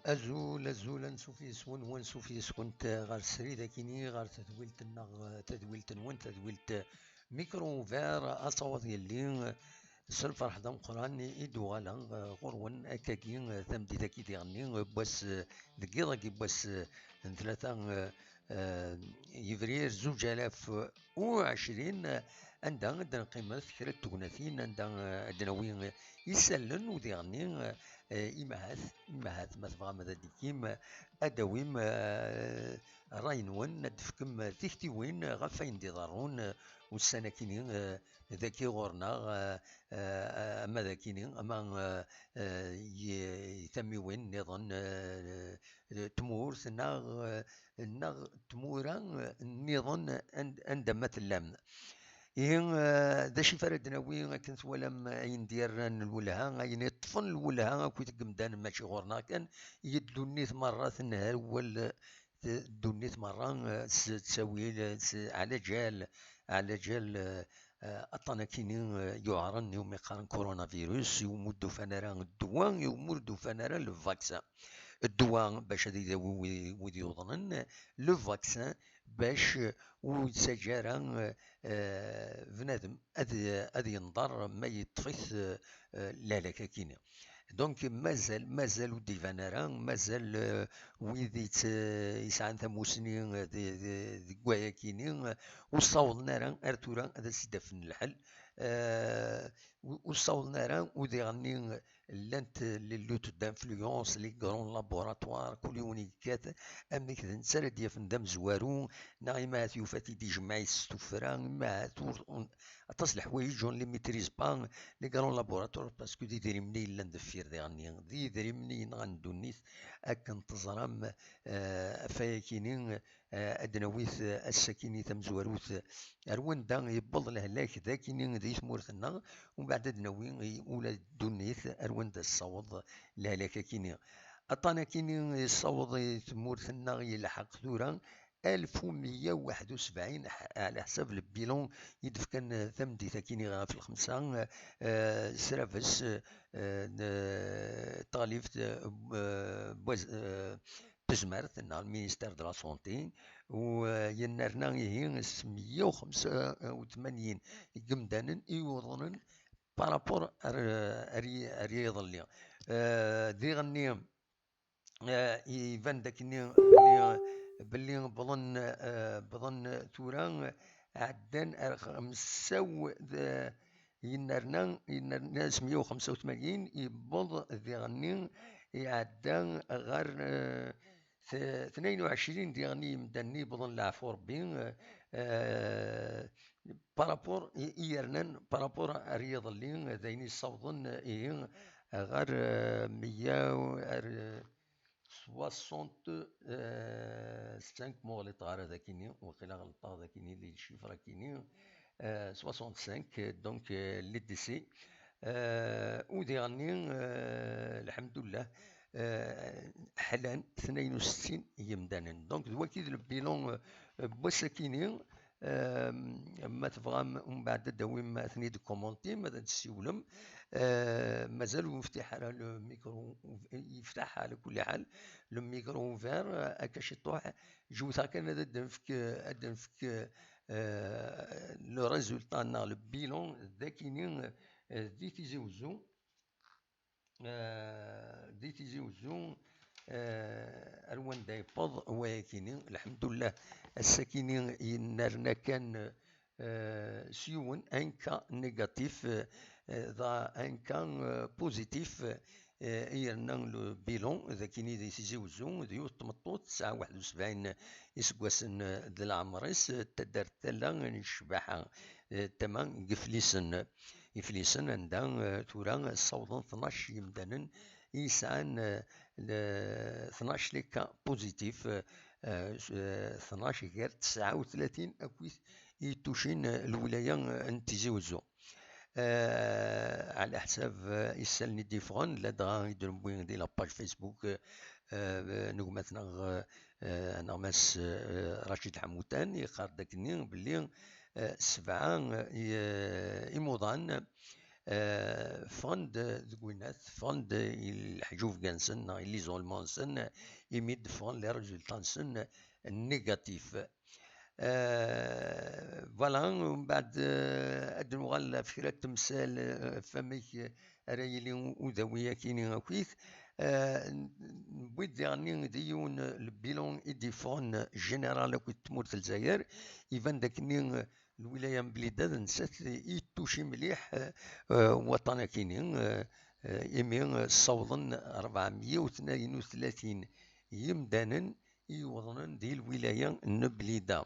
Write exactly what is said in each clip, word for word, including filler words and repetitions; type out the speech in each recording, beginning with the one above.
Azul, azul, ansuf yes-wen, wansuf yes-kent ɣer srid akini, ɣer tadwilt-nneɣ, tadwilt-nwen, tadwilt Micro Ouvert, asawaḍ yelli, s lferḥ d ameqqran i d-uɣaleɣ, eh, ɣur-wen akkagi, eh, tameddit-agi diɣenni, eh, n wass, eh, deg yiḍ-agi n wass, eh, n tlata, eh, eh, yebrir zuǧ alaf u ɛecrin, eh, anda ad d-nqimet kra n tegnatin, anda, eh, ad d-nawi, eh, isallen u diɣenni, eh, eh, imahat, imahat ma tebɣam ad d-tikim, eh, ad d-tawim, eh, ṛṛay-nwen, ad d-tefkem tiktiwin ɣef wayen d-iḍerrun, eh, ussan-akini, eh, dagi ɣur-neɣ, eh, eh, ama d akini, ama, eh, eh, i, i tamiwin nniḍen, eh, eh, tmurt neɣ, eh, neɣ tmura, eh, nniḍen and-, anda ma tellam. Ihi, eh, d acu i ara d-nawi akken twalam ayen d-yerran lwelha, ayen iṭṭfen lwelha akkit deg yimdanen, mačči ɣur-neɣ kan, i ddunit merra tenher wal, ddunit merra, eh, s ttawil, eh, s ɛlaǧal, ɛlaǧal, eh, eh, aṭṭan akini, eh, yuɛren iwumi qqaren coronavirus, iwumi ur d-ufan ara ddwa, iwumi ur d-ufan ara le vaccin. Ddwa bac ad idawi wi-, wid yuḍnen, le vaccin bac, eh, ur yettaǧǧa ara, eh, eh, bnadem ad, ad yenḍer ma yeṭṭef-it, eh, eh, lehlak akini. Donc, mazal, mazal ur d-iban ara, mazal, eh, wid yett-, yesɛan tamusni, eh, di, di, deg wayakini, eh, ur ssawḍen ara ar tura ad as-d-afen lḥel. Eh, ur, ur ssawḍen ara, u diɣenni llant les luttes d'influence, les grands laboratoires, kul yiwen yekkat amek d netta ara d-yafen d amezwaru, neɣ imahat yufa-t-id ijmeɛ-it s tuffra, imahat ur, ur, aṭas n leḥwayeǧ on les maîtrise pas, les grands laboratoires, parce que d idrimen i yellan deffir diɣenni, d idrimen i yenɣan ddunit, akken teẓram, eh, ɣef wayakini, eh, ad d-nawi, eh, ass-akini tamezwarut, eh, ar wanda yewweḍ lehlak d akini di tmurt-nneɣ, umbeɛd ad d-nawi i ula d ddunit ar wanda tessaweḍ lehlak akini. Aṭṭan akini yessaweḍ i tmurt-nneɣ yelḥeq tura alef u meyya u waḥed u sebɛin, ḥ-, ɛla ḥsab le bilan i d-fkan, eh, tameddit-akini ɣef lxemsa, eh, s rabes, eh, n, eh, taɣlift, eh, n, eh, n waz-, eh, tezmert neɣ le ministère de la santé, u, eh, yennerna ihi s meyya u xemsa u tmanyin n yimdanen i yuḍnen par rapport ar, ar, ar yiḍelli. Eh, diɣenni, eh, iban-d akkenni belli, belli wwḍen, eh, wwḍen tura, eh, ɛeddan ar xemsa u, eh, yennerna, yennerna s meyya u xemsa u tmanyin, yewweḍ diɣenni iɛedda ɣer, eh, t-, tnayen u ɛecrin diɣenni yimdanen yewwḍen leɛfu Rebbi, eh, eh, par rapport i, i yernan, par rapport ar yiḍelli, d ayen yessawḍen, eh, ihi ɣer, eh, meyya u, ar, eh, soixante-cinq, ma ur ɣliṭeɣ ara dakini, waqila ɣelṭeɣ dakini di le chiffre akini, euh, soixante-cinq, donc, euh, les décès. Euh, u diɣenni, euh, lḥemdullah, euh, ḥlan tnayen u settin yemdanen. Donc, d waki d le bilan, euh, n wass-akini, euh, ma tebɣam, umbeɛd ad d-tawim, ad ten-id-commentim, ad d-tessiwlem. Euh, mazal ur yeftiḥ ara le micro, yeftaḥ ala kulli ḥal, le micro ouvert, euh, akka ciṭuḥ, jewteɣ kan ad d-nefk, ad d-nefk, euh, le résultat neɣ le bilan dakini, euh, di Tizi Wezzu. Eh, di Tizi Wezzu, eh, ar wanda yewweḍ wayakini. Lḥemdullah, ass-akini yennerna kan, eh, s yiwen, un cas négatif, eh, dɣa un cas, eh, positif, eh, i yerna le bilan, dakini di Tizi Wezzu, d yiwet tmeṭṭut, tesɛa waḥed u sebɛin iseggasen, eh, d leɛmer-is, eh, taddart tala n ccbaḥa, eh, tama n Iflisen. Iflisen, anda, eh, tura ssawḍen tnac yemdanen, i yesɛan, eh, le-, tnac les cas positifs, eh, eh, s-, eh, tnac gar tesɛa u tlatin akkit i yettucin, eh, lwilaya, eh, n Tizi Wezzu. Eh, ɛla ḥsab, eh, isallen i d-yeffɣen, ladɣa i d-newwi di la page Facebook, eh, eh, n gma-tneɣ, eh, eh, aneɣmas, eh, Racid Ḥamutan, yeqqar-d akkenni belli, eh, sebɛa, eh, i-, imuḍan, eh, ffɣen-d deg winat, ffɣen-d i leḥǧubga-nsen neɣ i l'isolement-nsen, imi d-ffɣen les résultats-nsen négatifs. Eh, voilà, umbeɛd, eh, ad nuɣal ɣef kra n temsal, eh, ɣef wamek, eh, ara yili udawi akini akkit. Eh, n-, newwi-d diɣenni di yiwen, eh, le bilan i d-yeffɣen, eh, général akkit tmurt n Lezzayer. Iban-d akkenni, eh, lwilaya n Blida d nettat i yettuci mliḥ, eh, eh, waṭṭan akini, eh, eh, imi, eh, ssawḍen rebɛemya u tnayen u tlatin yimdanen i yuḍnen di lwilaya n Blida.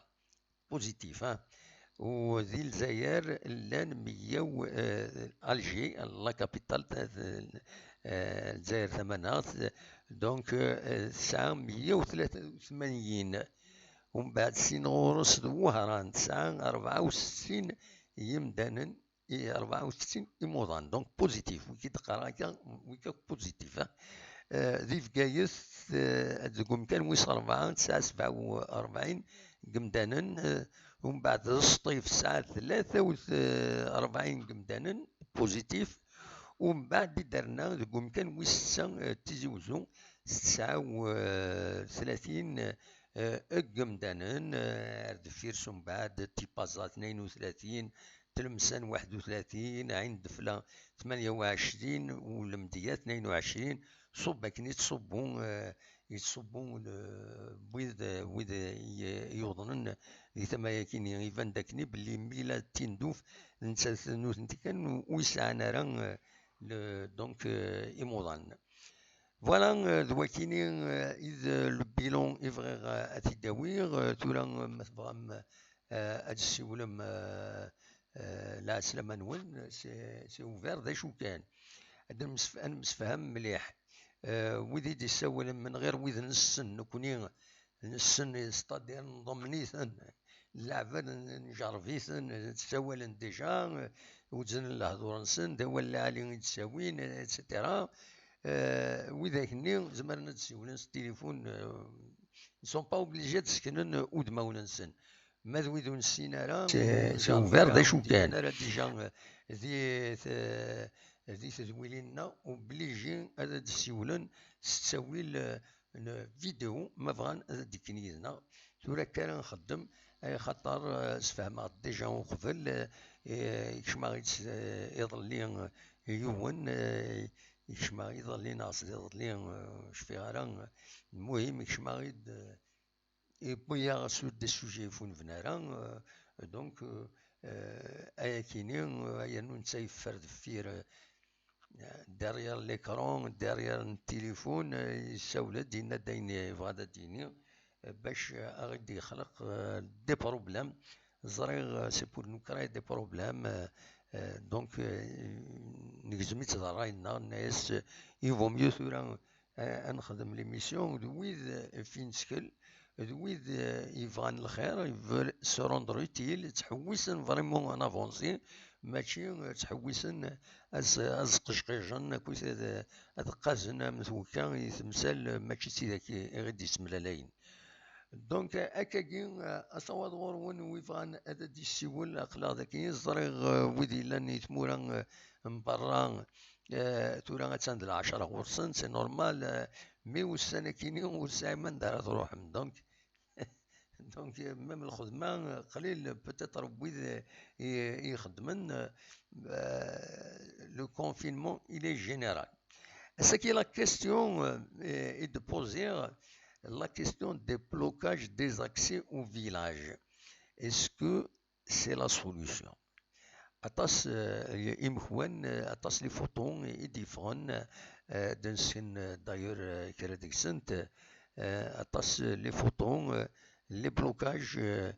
Positif, ha? U di Lezzayer llan meyya u, eh, Alger, la capitale ta-, eh, Lezzayer tamaneɣt, donc, eh, tesɛa meyya u tlata u tmanyin. Umbeɛd sin ɣur-s d Wehran, tesɛa rebɛa u settin yimdanen, i rebɛa u settin imuḍan. Donc positif, wigi d-qqareɣ akka, wigi akk positif, ha. Eh, di Bgayet, eh, deg umkan wis rebɛa, tesɛa sebɛa u rebɛin n yimdanen, eh, umbeɛd Sṭif tesɛa tlata u rebɛin n yimdanen, positif. Umbeɛd i d-terna deg umkan wis setta, eh, Tizi Wezzu, s tesɛa u tlatin, eh, n yimdanen, eh, ar deffir s umbeɛd Tipaza tnayen u tlatin, Tlemsan waḥed u tlatin, Ɛin Defla tmanya u ɛecrin, u Lemdeyya tnayen u ɛecrin, ṣubb akken i ttṣubbu, eh, yettṣubbu le-, wid, wid i, i yuḍnen di tama-yakini. Iban-d akkenni belli Mila Tindouf d nettat nutenti kan ur yesɛan ara, eh, le-, donc, eh, imuḍan. Voilà, eh, d wakini, eh, i d le bilan i bɣiɣ, eh, ad t-id-awiɣ. Eh, tura, eh, ma tebɣam, eh, ad d-tessiwlem, eh, eh, lɛeslama-nwen, c'est, c'est ouvert d acu kan. Ad nemsef-, ad nemsefham mliḥ. Eh, wid i d-issawlen menɣir wid nessen nekni, nessen, c'est-à-dire nḍemmen-iten, leɛbad n-, njerreb-iten, ssawalen déjà, eh, wezznen lehdur-nsen, d awal lɛali i d-ttawin, eh, et cetera. Eh, widak-nni zemren ad d-siwlen s tilifun, eh, ne sont pas obligés ad d-seknen udmawen-nsen. Ma d wid ur nessin ara, c'est, c'est ouvert d acu kan. Ara déjà, eh, di t-, di tedwilin-nneɣ, obligé ad d-siwlen s ttawil, eh, n vidéo, ma bɣan ad d-kkin yid-neɣ. Tura akka ara nxeddem, eh, xaṭer, eh, sfehmeɣ-d déjà uqbel, eh, eh, yekcem-aɣ-id s, eh, iḍelli, eh, yiwen, eh, yekcem-aɣ iḍelli neɣ s iḍelli, eh, cfiɣ ara, eh, lmuhim yekcem-aɣ-id, eh, yewwi-yaɣ sur des sujets fu nebna ara, eh, donc, eh, eh, ayakini, eh, yernu netta yeffer deffir, eh, derrière l'écran, derrière le téléphone, eh, yessawel-d, yenna-d ayen yebɣa ad d-yini, eh, bac, eh, aɣ-id-yexleq, eh, des problèmes. Ẓriɣ, eh, c'est pour nous créer des problèmes, eh, eh, donc, eh, negzem-itt d ṛṛay-nneɣ, nenna-yas, eh, il vaut mieux tura, eh, ad nexdem l'émission d wid, eh, fi nettkel, d wid, eh, yebɣan lxir, ils veulent se rendre utile, ttḥewwisen vraiment ad navansi, mačči, eh, ttḥewwisen ad s-, ad sqejqijen akkit ad, ad qqazen am twekka i temsal, eh, mačči d tidak i, i ɣ-id-yessemlalayen. Donc, eh, akkagi, eh, asawaḍ ɣur-wen wi bɣan ad d-yessiwel, aql-aɣ dagi, ẓriɣ, eh, wid yellan i tmura, eh, n berra, eh, tura attan d lɛecṛa ɣur-sen, c'est normal, eh, mi ussan akini ur sɛim anda ara truḥem. Donc, donc, même lxedma, eh, qlil peut-être wid, eh, i, i ixeddmen, eh, le confinement, il est général. Ass-agi, la question, eh, est de poser la question des blocages des accès au village. Est-ce que c'est la solution? Aṭas, eh, imekwan, eh, aṭas les photos i d-yeffɣen, eh, d-nsken, eh, d'ailleurs, eh, kra deg-sent, eh, aṭas, eh, les photos, eh, les blocages, eh,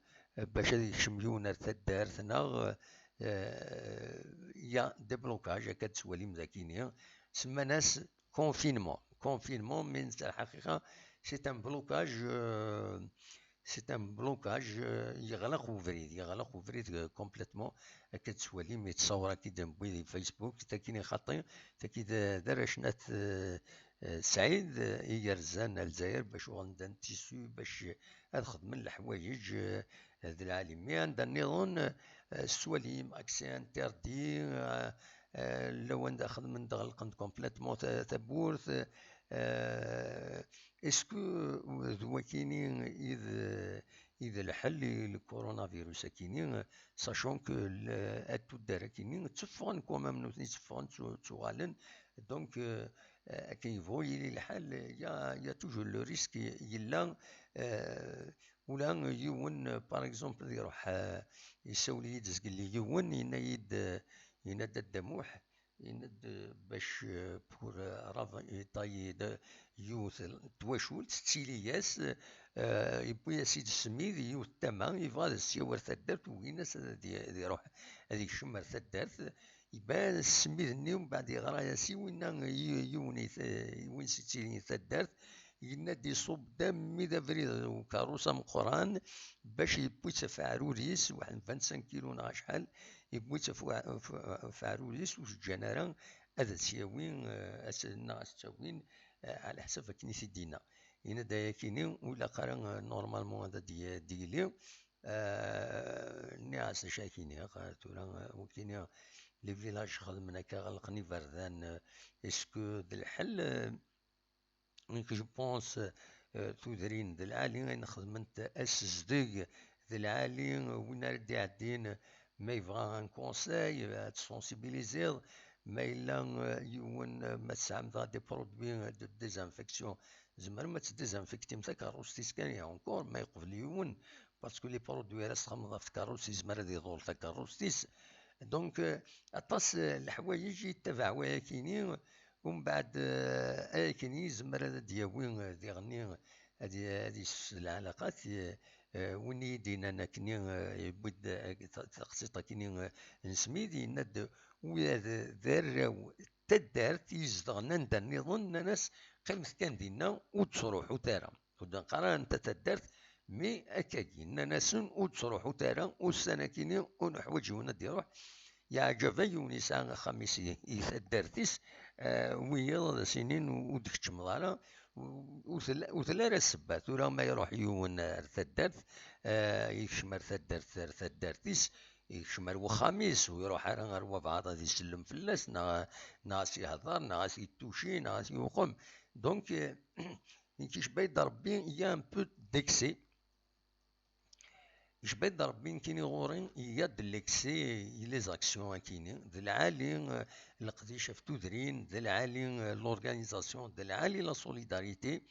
bac ad yekcem yiwen ar taddart, neɣ, eh, il y a des blocages, akka d-tettwalim dagini. Semman-as confinement. Confinement, mais c'est un blocage, euh, c'est un blocage, euh, yeɣleq ubrid, yeɣleq ubrid, euh, complètement. Akka tettwalim yettṣawar-ak-id mewwi di Facebook, takini xaṭi, taki d, d arrac n At, euh, euh, Saɛid, euh, i yerzan ar Lezzayer bac uɣalen d tissu, bac ad xedmen leḥwayeǧ, euh, d lɛali. Mi anda nniḍen, euh, tettwalim accès interdit, euh, euh, lawan da xedmen-d ɣelqen-d complètement ta-, tawwurt, euh, est-ce que d wakini i d, i d lḥel i le coronavirus akini, sachant que le, at tuddar akini tteffɣen quand même, nutni tteffɣen, ttu-, ttuɣalen. Donc, euh, euh, akken yebɣu yili lḥal, il y a, il y a toujours le risque yella, euh, ula yiwen, par exemple, ad iruḥ, euh, yessawel-iyi-d zgelli yiwen, yenna-yi-d, euh, yenna-d a Dda Muḥ, yenna-d, euh, bac, euh, pour, euh, ravitailler yiwet n twacult, tettili-yas, euh, yewwi-yas-id ssmid, yiwet tama, yebɣa ad as-yawi ar taddart, ugin-as ad, ad iruḥ ad ikcem ar taddart. Iban ssmid-nni, umbeɛd yeɣra-yas i winna, i, i win i t-, i win s-ittilin taddart, yenna-d iṣubb-d armi d abrid n ukerrus ameqqran, bac yewwi-tt ɣef uɛrur-is, waḥed n vingt-cinq kilos neɣ acḥal, yewwi-tt ɣef uɛ-, ɣef, ɣef uɛrur-is, ur s-ǧǧan ara ad as-yawi, eh, ad s-, neɣ ad s-tt-awin, eh, ɛla ḥsab akken i t-id-yenna. Yenna-d ayakini, ur ilaq ara, eh, normalement ad d-, d-yili, eh, nniɣ-as d acu ara k-iniɣ, eh, tura, eh, wakini, les villages xedmen akka, ɣelqen iberdan, euh, est-ce que d lḥel, euh, nekk je pense, euh, tudrin d lɛali ayen xedment asezdeg d lɛali, euh, win ara d-iɛeddin ma yebɣa un conseil, euh, ad t-sensibiliser, ma yella, euh, yiwen, euh, ma tesɛam dɣa des produits, euh, de désinfection, tzemrem ad tdésinfectim takerrust-is kan, et encore ma yeqbel yiwen, parce que les produits ara txedmeḍ ɣef tkerrust yezmer ad iḍul takerrust-is. Donc, euh, aṭas, euh, leḥwayeǧ yettabaɛ wayakini, umbeɛd, euh, ayakini yezmer ad d-yawi, euh, diɣenni, ad y-, ad yessus lɛalaqat, euh, euh, win i yi-d-yennan akkenni, euh, yewwi-d, euh, ta-, taqsiṭ akkenni, euh, n Smid, yenna-d, ula d, d arraw n taddart i izedɣen anda nniḍen, nnan-as, qqimet kan dinna, ur ttruḥut ara. Ur d-neqqar ara netta taddart, mi akkagi nnan-asen ur ttruḥut ara, ussan akini ur neḥwaǧ yiwen ad d-iruḥ. Yeɛǧeb-a yiwen yesɛa axxam-is i, i taddart-is, eh, wiyiḍ ad as-inin ur d-keččmeḍ ara, ur, ur tella, ur tella ara ssebba. Tura ma iruḥ yiwen ar taddart, eh, yekcem ar taddart, ar taddart-is, yekcem ar wexxam-is, ur iruḥ ara ar wabɛaḍ ad isellem fell-as, neɣ, neɣ as-ihḍer, neɣ as-ittuci, neɣ as-yuqem. Donc, eh, Nekk icba-yi-d Rebbi, il y a un peu d'excès. Icba-yi-d Rebbi nekkini ɣur-i, il y a de l'excès, i les actions akini, d lɛali, euh, leqdic ɣef tudrin, d lɛali, euh, l'organisation, d lɛali la solidarité,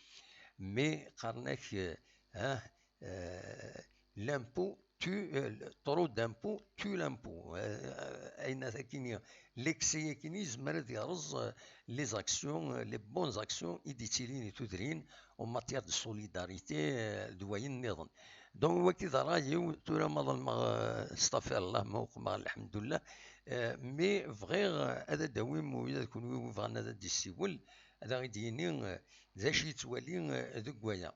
mais qqaren-ak, euh, ah, euh, l'impôt tue, euh, trop d'impôts tue l'impôt. Euh, ayen akini, l'excès akini yezmer ad yerreẓ, euh, les actions, euh, les bonnes actions i d-yettilin i tudrin en matière de solidarité, euh, d wayen nniḍen. Donc, wagi d ṛṛay-iw, tura ma ḍelmeɣ, euh, astaɣfirullah, ma uqmeɣ, lḥemdullah. Euh, mais bɣiɣ, euh, ad d-awim, ula d kunwi wi bɣan ad d-yessiwel, ad aɣ-d-yini, euh, d acu yettwali, euh, deg waya.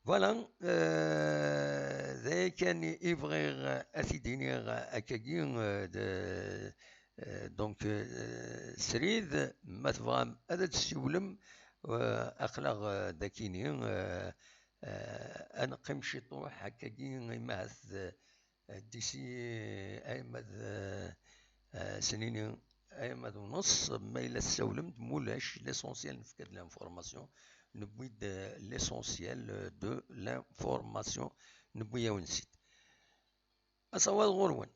Voilà, euh, d aya kan i bɣiɣ ad t-id-iniɣ akkagi, euh, d, euh, donc, euh, srid, ma tebɣam ad d-tessiwlem, euh, aql-aɣ, euh, dakini, euh, euh, ad neqqim ciṭuḥ akkagi, imahat, euh, D'ici, euh, ayen ma d, euh, euh, snini, ayen ma d wnṣ, ma yella tessawlem-d, mulac, l'essentiel nefka-d l'information, newwi-d, euh, l'essentiel, euh, de l'information, newwi-yawen-tt-id. Asawaḍ ɣur-wen.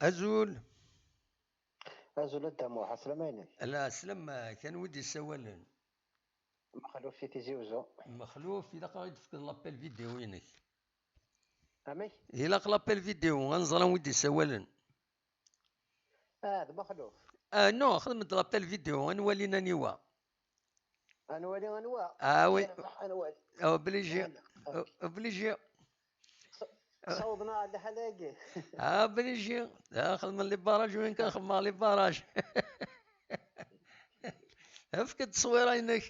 Azul. Azul a Dda Muḥ, ɛeslama-inek. Ala, ɛeslama-k, anwa i d-yessawalen? Mexluf si Tizi Uzzu. Mexluf, ilaq ad aɣ-d-tefkeḍ l'appel vidéo-inek. Amek? Ilaq l'appel vidéo, ad nẓer anwa i d-yessawalen. Ah, d Mexluf. Ah non, xdem-d l'appel vidéo, ad nwali aniwa. Ad nwali anwa? Ah oui. Obligé. Obligé. Sawḍen-aɣ lḥal-agi. Ah, obligé. Ah, xedmen les barrages, win kan xedmeɣ les barrages. Efk-d tteswira-inek.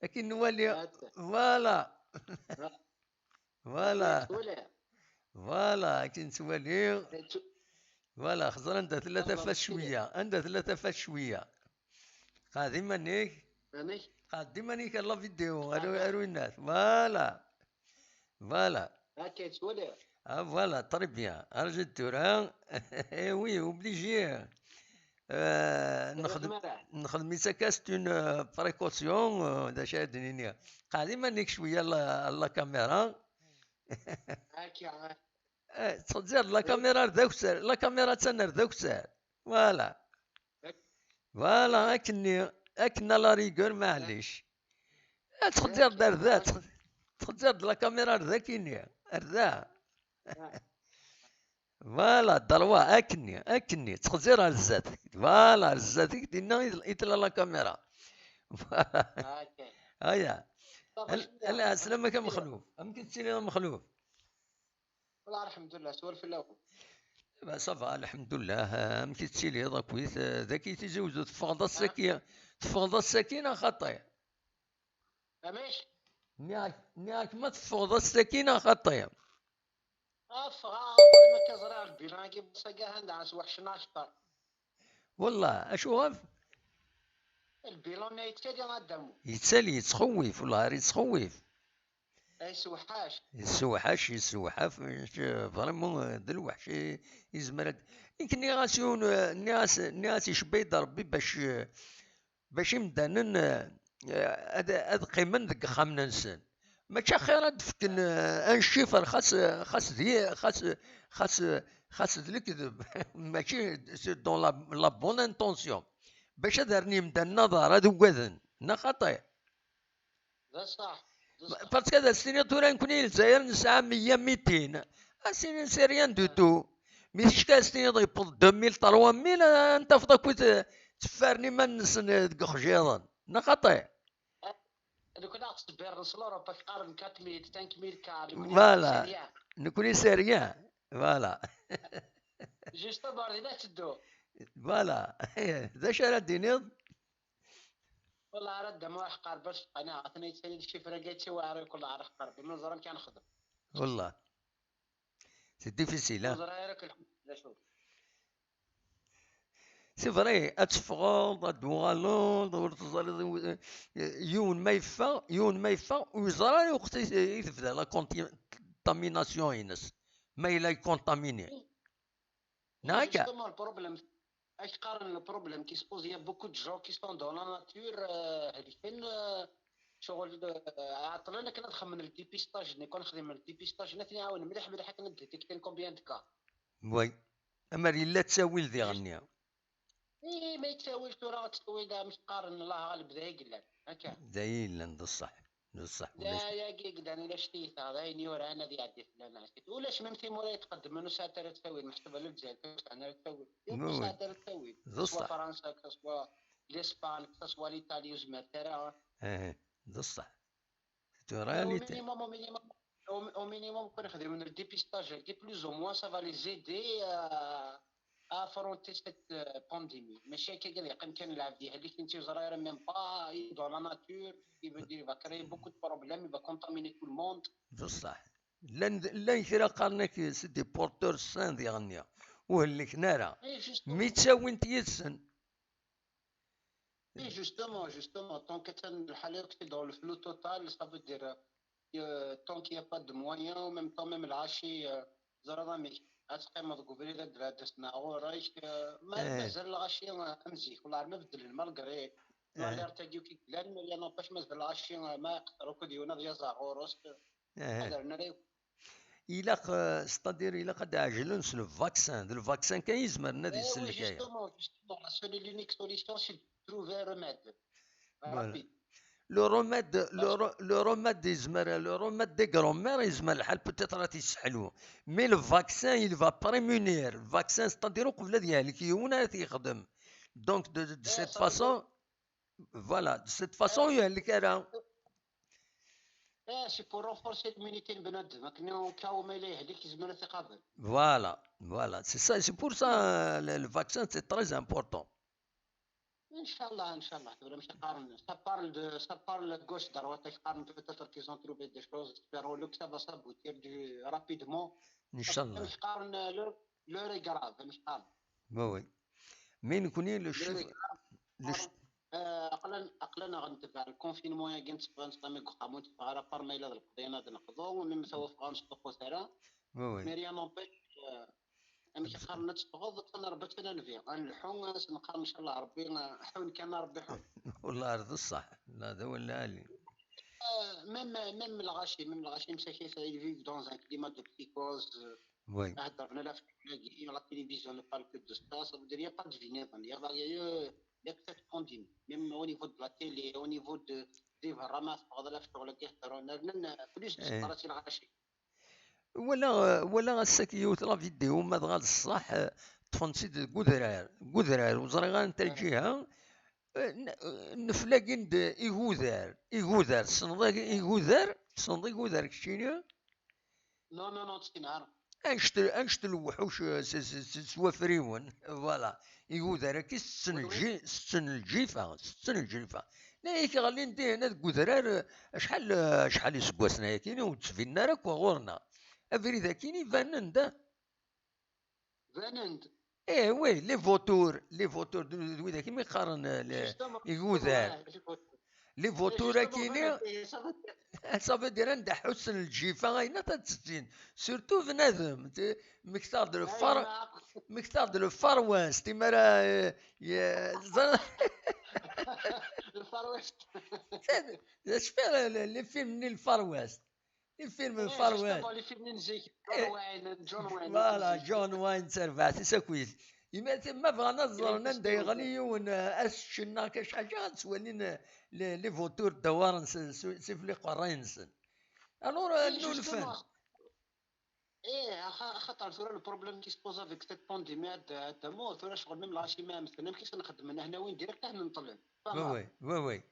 Akken nwali. Voilà. Voilà. Voilà, akken nettwali. Voilà, xẓer anda tella tafat cwiya, anda tella tafat cwiya. Qɛed iman-ik. Qɛed iman-ik ar la vidéo, ar, ar winnat. Voilà. Voilà. Ah, voilà, très bien. Arǧu tura. Eh oui, obligé. Euh, nexdem, nexdem-itt akka, c'est une, euh, précaution, euh, d acu ara d-nini. Qɛed iman-ik cwiya la, la caméra. Eh, tettxezzir la caméra ar d akessar, la caméra attan ar d akessar. Voilà. Voilà, akkenni, akken à la rigueur, maɛlic. Eh, tettxezzir-d ar da, tettxezzir-d la caméra ar da kini, ar da. Voilà, droit, akkenni, akkenni, ttxezzir ar zdat. Voilà, ar zdat-ik, dinna i, i tella la caméra. Voilà. Aya. Ala, ɛeslama-k a Mexluf. Amek i tettiliḍ a Mexluf? Wallah, lḥemdullah, swal fell-awen. Bah, ça va, lḥemdullah. Amek i tettiliḍ akkit? Dagi Tizi Uzzu, teffɣeḍ ass-agi, teffɣeḍ ass-agi neɣ xaṭi? Amek? Nniɣ-ak, nniɣ-ak ma teffɣeḍ ass-agi neɣ xaṭi? Ah, ffɣeɣ, aql-i akka ẓriɣ lbilan-agi, bas-agi ahan-d ɛas weḥcen akter. Wellah, acuɣef? Lbilan-a yettali a Dda Muḥ. Yettali, yettxewwif, wellah ar yettxewwif. Yessewḥac. Yessewḥac, yessewḥaf, vraiment, d lweḥc i, yezmer ad, nekk nniɣ-as yiwen, nniɣ-as, nniɣ-as icebba-yi-d Rebbi bac, bac imdanen, eh, ad, ad qqimen deg yexxamen-nsen. Mačči axir ad d-fken, eh, un chiffre xas, xas d, xas, xas, xas d lekdeb, mačči c'est dans la, la bonne intention. Bac ad rren yimdanen aḍar, ad ugaden, neɣ xaṭi? D ṣṣeḥ. D ṣṣeḥ. Parce que ad as-tiniḍ tura nekni i Lezzayer nesɛa meyya mitin. Ad as-inin c'est rien du tout. Mi ticki ad as-tiniḍ yewweḍ deux mille, trois mille, ad tafeḍ akkit tteffaren iman-nsen deg uxjiḍen. Neɣ xaṭi? Nekkni ad ɣ-ttṣebbiren s l'Europe, ad k-qqaren quatre mille, cinq mille, car nekkni c'est rien. Voilà. Nekkni c'est rien. Voilà. Justement, ar dinna ad teddu. Voilà. D acu ara d-tiniḍ? Wellah ar Dda Muḥ qerreb, anaɣ atan yettali-d ccifra-agi yettwaɛer, wellah ar qerreb, ma neẓra amek ara nexdem. Wellah. C'est difficile, hein? Ur ẓriɣ ara akk lḥemd d acu. C'est vrai, ad teffɣeḍ, ad d-tuɣaleḍ, ur teẓriḍ, eh, yiwen ma yeffeɣ, yiwen ma yeffeɣ, ur yeẓri ara lweqt i, i tebda la conti-, contamination-ines, ma yella yecontamine. Neɣ akka? Justement, le problème, ad k-qqaren le problème qui se pose, il y a beaucoup de gens qui sont dans la nature, euh, helken, euh, ccɣel, euh, ɛeṭṭlen akken ad xedmen le dépistage-nni. Kan xedmen le dépistage-nni, ad ten-iɛawen mliḥ mliḥ akken ad détecten combien de cas. Oui. Amer yella ttawil diɣenni. Ih, ma yettawil tura, ad ttawil, amek qqaren, Allah ɣaleb, d ay yellan. Akka. D ay yellan, d ṣṣeḥ. D ṣṣeḥ, ulac. D ayagi i yellan, ulac tiyita, d ayen yuran ad iɛeddi fell-aneɣ. Ulac même timura yetqeddmen ur sɛant ara ttawil, meḥsub ala Lezzayer kan ur sɛan ara ttawil. Ur sɛant ara ttawil. D ṣṣeḥ. Swa Fransa, que ce soit l'Espagne, que ce soit l'Italie, ur zmirent ara. Ih, d ṣṣeḥ. Tura au minimum, au minimum, au, au minimum, kan xedmen le dépistage-agi, plus ou moins, ça va les aider à, à affronter cette, euh, pandémie. Mačči akka kan yeqqim kan lɛebd yehlek, netta ur yeẓri ara même pas, il est dans la nature, il veut dire, il va créer beaucoup de problèmes, il va contaminer tout le monde. D ṣṣeḥ. Llan, llan kra qqaren-ak c'est des porteurs sains diɣenni. Ur hellken ara. Mi ttawin-t yid-sen. Oui, justement, justement, tant que atan lḥal-agi dans le flou total, ça veut dire, euh, tant qu'il y a pas de moyens, en même temps, même lɣaci, euh, teẓriḍ amek, ad teqqimeḍ deg ubrid ad d-, ad d-asen ɣur-k, euh, ma, mazal lɣaci, euh, am zik, wala ma beddlen, malgré l'alerte-agi i yellan, mais n'empêche mazal lɣaci, euh, ma iqedder ukud yiwen ad yaẓ ɣur-s, euh, ad rren ara. ilaq, euh, c'est-à-dire, ilaq ad ɛejlen s le vaccin. D le vaccin kan yezmer ad isellek aya. Justement, justement, la seule et l'unique solution, c'est de trouver un remède. Voilà. Le remède, le, le remède yezmer, le remède des grands-mères yezmer lḥal peut-être ad t-yesseḥlu. Mais le vaccin, il va prémunir. Le vaccin, c'est-à-dire, uqbel ad yehlek yiwen ara t-yexdem. Donc, de, de cette façon, voilà, de cette façon, ur yehlek ara. Eh, c'est pour renforcer l'immunité n bnadem, akken au cas où ma yella yehlek, yezmer ad t-iqabel. Voilà, voilà, c'est ça, c'est pour ça, euh, le, le vaccin, c'est très important. Inchallah, inchallah, tura amek qqaren, ça parle de, ça parle gauche, droite, qqaren peut-être qu'ils ont trouvé des choses, espérons-le que ça va s'aboutir du, rapidement. Inchallah. Amek qqaren, l'heure, l'heure est grave, amek qqaren. Oui, oui. Mais nekkni, le chef, le ch- Euh, aql-aneɣ, aql-aneɣ netbeɛ le confinement-agi, netteffeɣ ad neqqim deg uxxam, ur netteffeɣ ara, par ma yella d lqeḍyan ad neqḍu, mi mtawafeɣ ur nettṭuqqut ara. Oui, oui. Mais rien n'empêche, euh, amek qqaren, ad teffɣeḍ, ad tnarbeḍ kan anbi, ad nleḥḥu, ad s-neqqar ncallah Rebbi, euh, ḥun kan a Rebbi ḥun. Wallah d ṣṣeḥ, la d awal lɛali. Euh, même, même lɣaci, même lɣaci, msakit, ils vivent dans un climat de psychose, euh, Oui. Heddren ala ɣef ccɣel-agi, la télévision ne parle que de ça, ça veut dire il y a pas de vie niḍen, il y a, il y a, il y a que cette pandémie. Même au niveau de la télé, au niveau de, des berra ma teffɣeḍ ala ɣef ccɣel-agi heddren, rnan plus de Eh. Seqras i lɣaci. Wala, wala ass-agi yiwet la vidéo, ma dɣa d ṣṣeḥ, eh, ṭṭfen-tt-id deg udrar, deg udrar, ur ẓriɣ ara anta lǧiha, eh, n-, eh, neflagin-d igudar, igudar, tessneḍ ag-, igudar? Tessneḍ igudar keččini? Non, non, non, ur tt-ssneɣ ara. Anect, anect n lewḥuc, eh, s, s, s, s wafriwen, voilà. Igudar-agi setten lǧi-, setten lǧifa, setten lǧifa. La yak ɣlin dihin deg udrar, eh, acḥal, eh, acḥal iseggasen ayakini ur d-ttbinen ara akk ɣur-neɣ. Abrid akini banen-d, ah. Banen-d. Eh oui, les vautours, les vautours d, d widak i mi qqaren, eh, les, Justement, igudar. Ouais, les vautours. Les vautours Justement, akini, banen-d, ça veut dire ça veut dire anda ḥussen lǧifa, ayen ad tt-ttin. Surtout bnadem, t-, mektaɣ-d le far, Aywa. mektaɣ-d le Far West, imara, eh, ye-, ẓer-, Le Far West. d acu fi le, le, les films-nni le Far West. Les films le Far West. Justement, les films n zik. Eh, John Wayne, John Wayne. Voilà, Zik. John Wayne d tarbaɛt-is akk-is. Imar ma bɣan ad ẓren anda Exactement. Yeɣli yiwen, eh, ad s-ččen neɣ kac ḥaǧa, ad s-walin, eh, les, les vautours ddawaren s, s, s ifliqerray-nsen. Alors, eh, Eh, nnulfan. Justement. Eh, axa-, axaṭer tura le problème qui se pose avec cette pandémie, ad, ad, tura ccɣel même lɣaci ma mmten, amek i sen-xedmen? Hna win direct ad nṭlen. Oui, oui, oui, oui.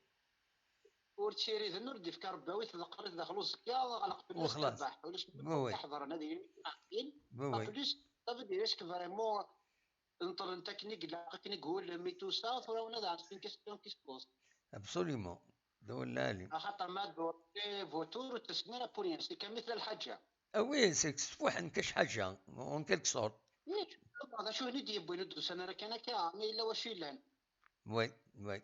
Ur ttiriden, ur d-ifka Rebbi, awi-t d aqerrit daxel uẓekka, ɣleq fell-as Wexlaṣ. Terbaḥ. Ulac Oui, oui. Iḥeḍren ad ilin iqaḥtin. Oui, oui. Plus, ça veut dire, est-ce que vraiment, nṭlen akken i ilaq, akken i iwulem et tout ça, tura wana d une question qui se pose. Absolument. D awal lɛali. Axaṭer ma d les vautours ur ttasen ara pour rien, c'est comme مثل الحاجة. Ah oui, c'est que sfuḥen kac ḥaǧa, en quelque sorte. D acu i d-yewwin ur d-usan ara kan akka, ma yella wacu yellan. Oui, oui.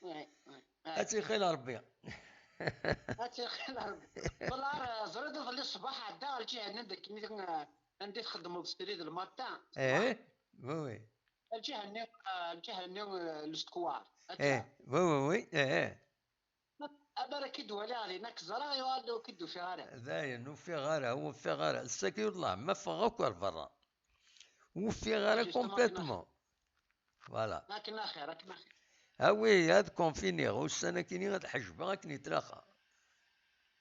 Ouais, ouais, ouais. Ad tt-ixil Rebbi. Ad tt-ixil Rebbi. Wallah, ẓriɣ iḍelli ṣṣbeḥ ɛeddaɣ lǧiha-nni anda akken i, anda i txeddmeḍ srid le matin. Eh, oui, oui. Lǧiha-nni, lǧiha-nni, le square. Eh, oui, oui, oui. Eh, eh. Abar ad k-id-waliɣ din, ad k-ẓreɣ, yuɣal ur k-id-ufiɣ ara. Dayen, ur ufiɣ ara, ur ufiɣ ara. Ass-agi, wallah, ma ffɣeɣ akk ar berra. Ur ufiɣ ara complètement. Voilà. Akken axir, akken axir. Ah oui, ad confiniɣ, ussan akini ad ḥejbeɣ akken yettlaqa.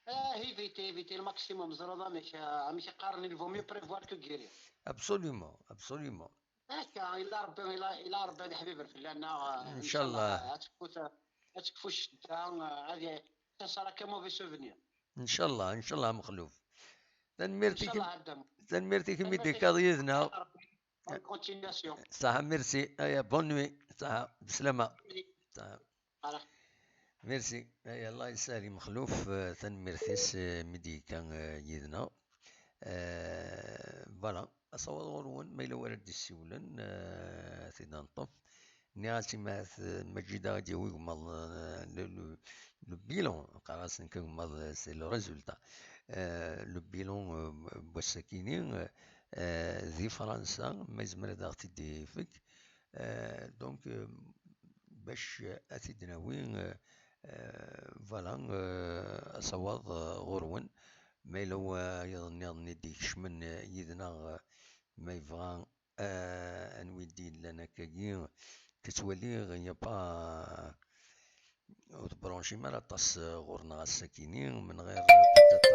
Ah, éviter, éviter le maximum, ẓriḍ amek, ah, amek i qqaren, il vaut mieux prévoir que guérir. Absolument, absolument. Akka, ila Rebbi, ila, ila Rebbi ad iḥbiber fell-aneɣ, ah, Inchallah. Ad tekfu, ad tekfu ccedda, ah, ad, ça sera qu'un mauvais souvenir. Inchallah, inchallah, Mexluf. Tanemmirt-ik, Inchallah, Adam. Tanemmirt-ik imi d-tekkaḍ yid-neɣ. Bonne continuation. Saha, merci. Aya, bonne nuit. Saha, bislama. Oui. Saha. Voilà. Merci. Aya, Allah yesali Mexluf, eh, tanemmirt-is, eh, mi d-yekka, eh, yid-neɣ. Eh, voilà. Asawaḍ ɣur-wen, ma yella wara d-issiwlen, eh, ad t-id-neṭṭef. Nniɣ-as i Maɛt, eh, Maǧid ad d-yawi igmaḍ, eh, le, le, le bilan, qqareɣ-as nekk agmaḍ, eh, c'est le résultat. Eh, le bilan, eh, n wass-akini, eh, eh, di Fransa, ma yezmer ad aɣ-t-id-ifek. Eh, donc, eh, bac ad t-id-nawi, eh, eh, voilà, eh, asawaḍ, eh, ɣur-wen. Ma yella wayeḍ nniḍen i d-ikecmen yid-neɣ, ma yebɣa, eh, anwi d-yellan akkagi, ka ttwaliɣ, il n'y a pas, ur tebranchim ara aṭas ɣur-neɣ ass-akini, menɣir peut-être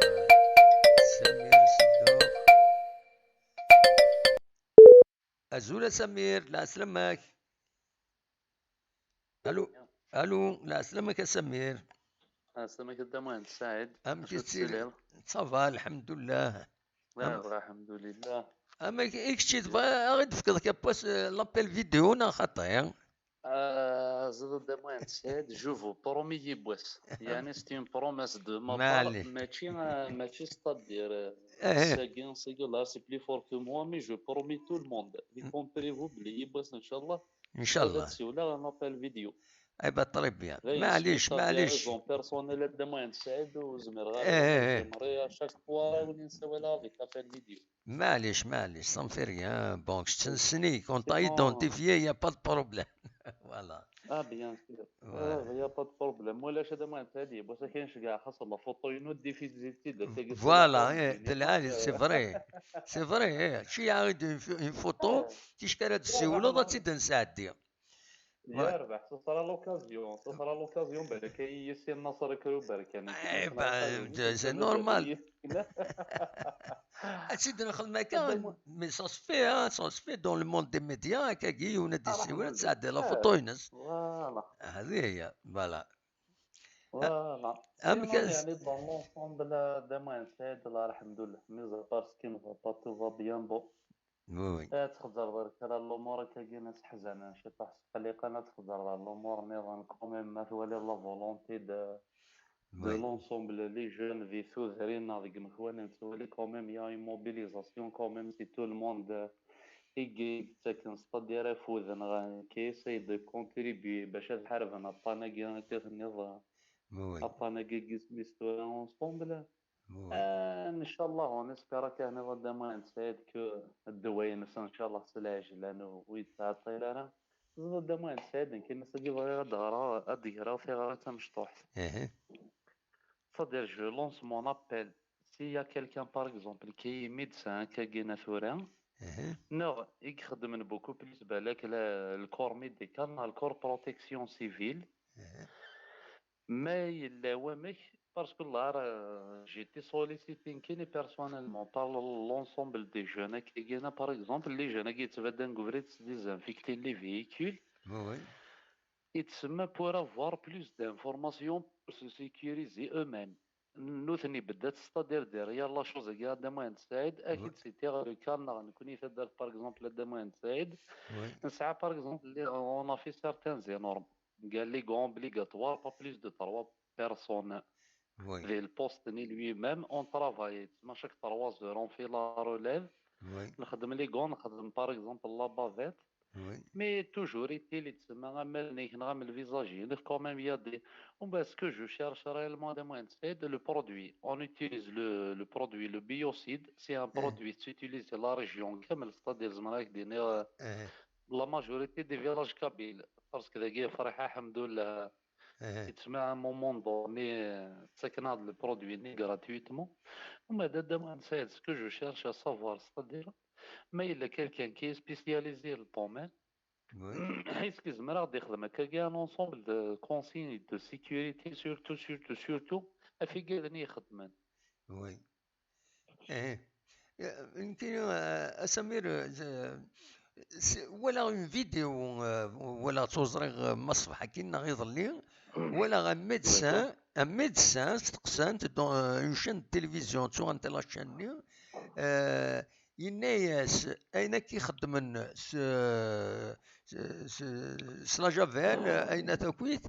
Samir Sedduq. Azul a Samir, lɛeslama-k. Allô, allô, lɛeslama-k a Samir. Ɛeslama-k a Dda Muḥend Saɛid. Amek i tettiliḍ? Ça va, lḥemdullah. Amek i kečč i tebɣa ad ɣ-d-tefkeḍ kapwas, eh, l'appel vidéo neɣ xaṭi? Ah, zid a Dda Muḥend Saɛid, je vous promets yiwwas. Yeɛni, c'est une promesse de ma part, mačči, ah, mačči c'est-à-dire, eh, sagi, sagi, là, c'est plus fort que moi, mais je promets tout le monde, y compris vous, belli yiwwas, inchallah, inchallah, ad siwleɣ un appel vidéo. Eh ben, très bien. Maɛlic, maɛlic. Raison personnelle a Dda Muḥend Saɛid, ur zmireɣ ara. Eh, eh, eh. J'aimerais à chaque fois, win i nsawaleɣ avec l'appel vidéo. Maɛlic, maɛlic, ça me fait rien. Bon, je te signe, on t'a identifié, y a pas de problème. Voilà. Ah, bien sûr. Voilà. Ah, y a pas de problème. Walac a Dda Muḥend Saɛid, yiwwas akin ceggeɛ xas la photo-inu diffusée-tt-id. Voilà, eh, c'est vrai. C'est vrai, eh. Ci a une, une photo, ticki ara d-ssiwleḍ, ad tt-id-nesɛeddi. Yerbeḥ, ce sera l'occasion, ce sera l'occasion, balak ay yis-i Naṣer Kruber kan. Eh ben, c'est normal. Ad tt-id-nexdem akka, mais ça se fait, hein, ça se fait dans le monde des médias, akkagi, yiwen ad d-yessiwel, ad tesɛeddi la photo-ines. Voilà. Hadi hiya, voilà. Voilà. Amek sinon, yeɛni, dans l'ensemble, a Dda Muḥend Saɛid, la, alḥemdulillah. Mis à part ce qui ne va pas, tout va bien, bon. Oui, oui. Eh, txezzreḍ ar kra n lumuṛ akkagi n seḥzanen ciṭuḥ, sqelliqen, ad txezzreḍ ar lumuṛ nniḍen, quand même, ma twaliḍ la volonté de, de l'ensemble, les jeunes, di tudrin neɣ deg yimekwan, nettwali quand même, il y a une mobilisation quand même, c'est tout le monde, eh, i yettaken, c'est-à-dire, afud, neɣ qui essaye de contribuer bac ad ḥarben aṭṭan-agi akka tenniḍ, aṭṭan-agi n yisem-is tura ensemble. Ah, ncallah, on espère akka, a Dda Muḥend Saɛid, que ddwa-ines, ncallah, s lɛejlan ur yettɛeṭṭil ara. Teẓriḍ a Dda Muḥend Saɛid, nekk ass-agi bɣiɣ ad d-ɣreɣ, ad d-greɣ tiɣri tamecṭuḥt. C'est-à-dire, je lance mon appel. S'il y a quelqu'un, par exemple, qui est médecin, akkagi n tura, neɣ i ixeddmen beaucoup plus, balak, le, le corps médical, neɣ le corps protection civile, ma yella wamek, parce que là, euh, j'ai été sollicité nekkini personnellement par l'ensemble des jeunes, akkagi, par exemple, les jeunes qui se vendent, qui désinfectent les véhicules. Oui, oui. Et pour avoir plus d'informations pour se sécuriser eux-mêmes. Nutni beddat, c'est-à-dire derrière la chose-agi, a Dda Muḥend Saɛid, ad k-id-citiɣ le cas-nneɣ nekkni taddart, par exemple, a Dda Muḥend Saɛid. Oui. Nesɛa, par exemple, les, on a fait certaines énormes. Gars, les gants obligatoires, pas plus de trois personnes. Oui. Di le poste-nni lui-même, on travaille. Tma chaque trois heures, on fait la relève. Oui. Nxeddem les gants, nxeddem, par exemple, la bavette. Oui. Mais toujours est-il, yettsemma am allen-ik neɣ am lvisage-inek, quand même, il y a des... Bon, ben, ce que je cherche réellement, a Dda Muḥend Saɛid, le produit. On utilise le, le produit, le biocide. C'est un produit qui s'utilise dans la région kamel, c'est-à-dire, zemreɣ ad ak-d-iniɣ, euh, la majorité des villages kabyles. Parce que dagi, Friḥa, alḥemdulillah, yettsemma à un moment donné, euh, ttaken-aɣ-d le produit-nni gratuitement. Uma d, a Dda Muḥend Saɛid, ce que je cherche à savoir, c'est-à-dire, ma yella quelqu'un qui est spécialisé le domaine, est-ce que zemreɣ ad d-ixdem akkagi un ensemble de consignes de sécurité, surtout, surtout, surtout, ɣef igaden i ixeddmen. Oui. Eh. Eh, nekkini, eh, a Samir, eh, s-, walaɣ une vidéo, eh, walaɣ-tt, ur ẓriɣ, eh, ma ṣbeḥ akkin neɣ iḍelli, walaɣ un médecin, un médecin, steqsan-t dans, euh, une chaîne de télévision, ttuɣ anta la chaîne-nni, euh, yenna-yas ayen akka ixeddmen s, s, s, s la javel, ayen a takit,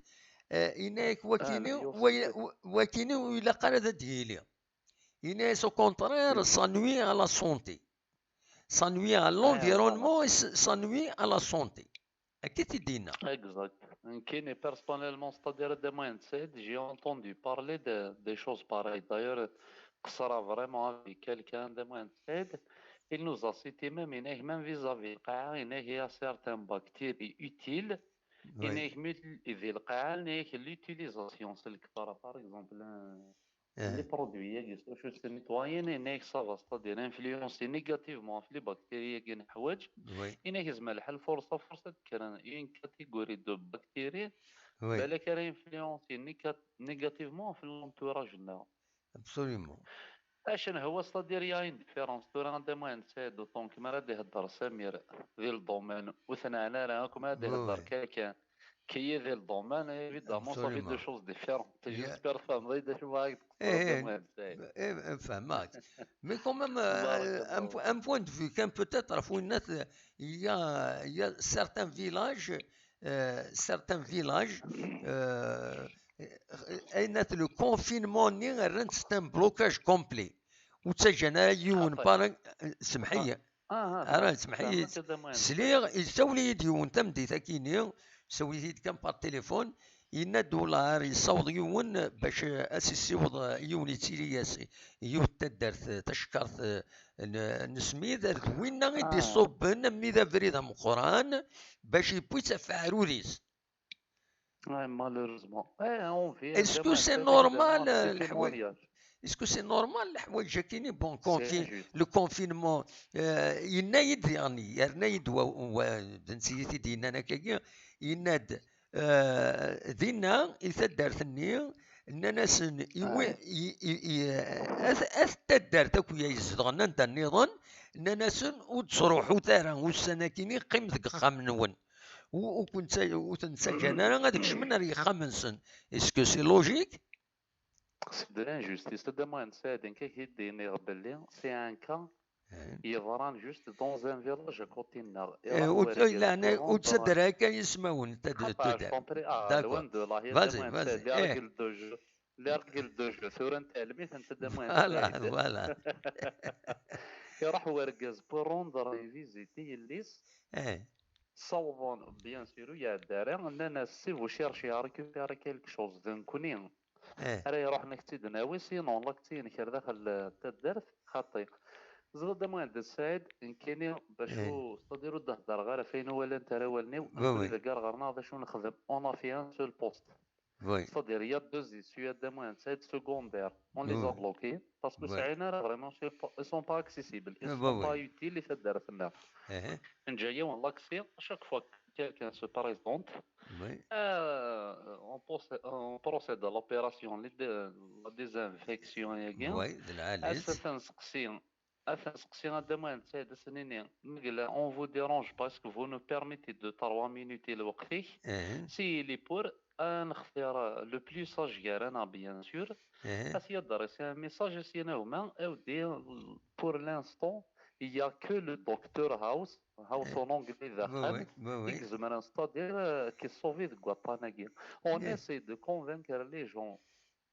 euh, yenna-yak wakini, wa-, wa-, wakini ur ilaq ara ad d-yili. Yenna-yas au contraire, ça nuit à la santé. Ça nuit à l'environnement et ça nuit à la santé. Akka i t-id-yenna. Exact. Nekkini, personnellement, c'est-à-dire, a Dda Muḥend Saɛid, j'ai entendu parler de, des choses pareilles. D'ailleurs, qeṣṣreɣ vraiment avec quelqu'un, a Dda Muḥend Saɛid, il nous a cité même, yenna-ak, même vis-à-vis lqaɛa, yenna-ak, il y a certaines bactéries utiles, yenna-ak, di lqaɛa, yenna-ak, l'utilisation, c'est le kfara, par exemple, un, les produits-agi s wacu ttnitwayen, yenna-yak ça va, c'est-à-dire influencer négativement ɣef les bactéries-agi neḥwaǧ. Yenna-yak yezmer lḥal force à force ad d-kkren une catégorie de bactéries, balak ara influencer néga-, négativement ɣef l'entourage-nneɣ. Absolument. Acu n hwa, c'est-à-dire, il y a une différence. Tura, a Dda Muḥend Saɛid, autant que mi ara d-ihedder Samir di le domaine, ur t-neɛni ara akk, mi ara d-ihedder quelqu'un qui est di le domaine, évidemment, ça fait deux choses différentes. J'espère tfehmeḍ-iyi-d acu bɣiɣ ad d-qeṣṣreɣ, a Dda Muḥend Saɛid. Fehmeɣ-k. Mais quand même, euh, un, un point de vue kan peut-être, ɣef winnat, il y a, il y a certains villages, euh, certains villages, euh, ayen at le confinement-nni rran-t c'est un blocage complet. Ur ttaǧǧan ara yiwen, par, semḥ-iyi. Ara, semḥ-iyi. Sliɣ, isawel-iyi-d yiwen tameddit akini, isawel-iyi-d kan par téléphone, yenna-d wellah ar yessaweḍ yiwen bac, eh, ad s-yessiweḍ, eh, yiwen yettili-as yiwet taddart, eh, tacekkart, eh, n, n Smid, d winna i d-iṣubben, mmi d abrid ameqqran, bac yewwi-tt ɣef aɛrur-is. Malheureusement. Est-ce que c'est normal, est-ce que c'est normal, leḥwayeǧ-akini, bon, le confinement, eh, yenna-yi-d diɣen, yerna-yi-d wa, wa, d netta i t-id-yennan akkagi, yenna-d, eh, dinna, i taddart-nni, nnan-asen, at, at taddart akk i izedɣen anda nniḍen, nnan-asen, ur d-ttruḥut ara ussan-akini, qqim deg uxxam-nwen. Ur, ur, ur ten-ttaǧǧan ara ad kecmen ar yexxam-nsen. Est-ce que c'est logique? C'est de l'injustice. A Dda Muḥend Saɛid, nekk ad k-id-iniɣ belli c'est un cas yeḍran juste dans un village à côté-nneɣ. Ur ttadder akka yismawen. D'accord. Vas-y, vas-y. Les règles de jeu, tura n talmit n Dda Muḥend Saɛid. Voilà, voilà. Iruḥ wergaz pour rendre visite i yelli-s. Ssawḍen, bien sûr, ur iɛedda ara, nnan-as, si vous cherchez à récupérer quelque chose, d nekkni ara iruḥen ad k-tt-id-nawi, sinon la k-tt-yenker daxel n taddart, xaṭi. Ẓriɣ Dda Muḥend Saɛid, nekkini bac ur, c'est-à-dire ur d-heddreɣ ara ɣef ayen ur walant ara wallen-iw, nekkni deg ar ɣer-neɣ d acu nexdem, on a fait un seul poste. C'est-à-dire, il y a deux issues, a Dda Muḥend Saɛid, secondaires. On les a bloqués parce que sɛin ara vraiment, ils sont pas accessibles, ils sont pas utiles i taddart-nneɣ. Neǧǧa yiwen l'accès, chaque fois que quelqu'un se présente, euh, on procède, on procède à l'opération, la désinfection-agi. Ass-a, ad ten-seqsi, ad ten-seqsi, a Dda Muḥend Saɛid, ad sen-nini, ma yella, on vous dérange pas, est-ce que vous nous permettez deux trois minutes i lweqt-ik? S'il est pour, ad nextir le plus sage gar-aneɣ, bien sûr. Ad t-yadresser un message, ad s-yini a gma, awdi, pour l'instant, il y a que le docteur House, House en anglais d axxam, i izemren, c'est-à-dire, euh, ad k-yessauver deg waṭṭan-agi. On essaie de convaincre les gens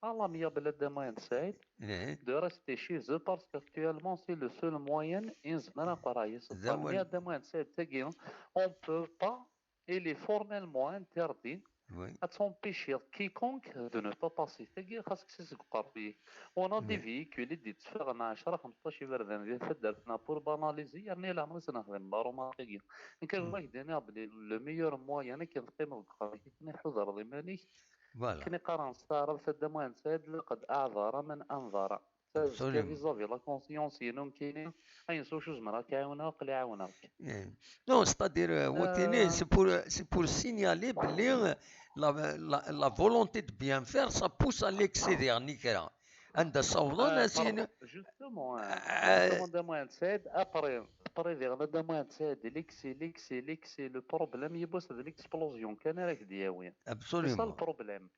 à l'amiable, a Dda Muḥend Saɛid, de rester chez eux parce qu'actuellement c'est le seul moyen i nezmer ad nqerreɛ yis-sen. Mais a Dda Muḥend Saɛid, tagi, on peut pas, il est formellement interdit ad tempêcher quiconque de ne pas passer. Tagi xas kkes-itt seg uqerruy-ik. On a des véhicules i d-itteffɣen ɛecra xmesṭac iberdan di taddart-nneɣ pour banaliser, yerna leɛmer i s-nexdem larumat-agi. Nekk ad ak-d-iniɣ belli le meilleur moyen akken teqqimeḍ deg uxxam-ik, akken iḥudreḍ iman-ik, akken i qqaren s taɛrabt, a Dda Muḥend Saɛid, laqed aɛdara man anḍara. Azekka, vis-à-vis la conscience-inu nekkini, ayen s wacu zemreɣ ad k-ɛiwneɣ, aql-i ɛiwneɣ-k. Non, c'est-à-dire, euh, watini, c'est pour, c'est pour signaler belli, euh, la, la, la volonté de bien faire, ça pousse à l'excès diɣen i kra. Anda ssawḍen, euh, ad s-yini. Justement, euh, justement, Dda Muḥend Saɛid, après, après diɣen, Dda Muḥend Saɛid, l'excès, l'excès, l'excès, le problème, yiwwas d l'explosion kan ara k-d-yawi. Absolument. C'est ça le problème.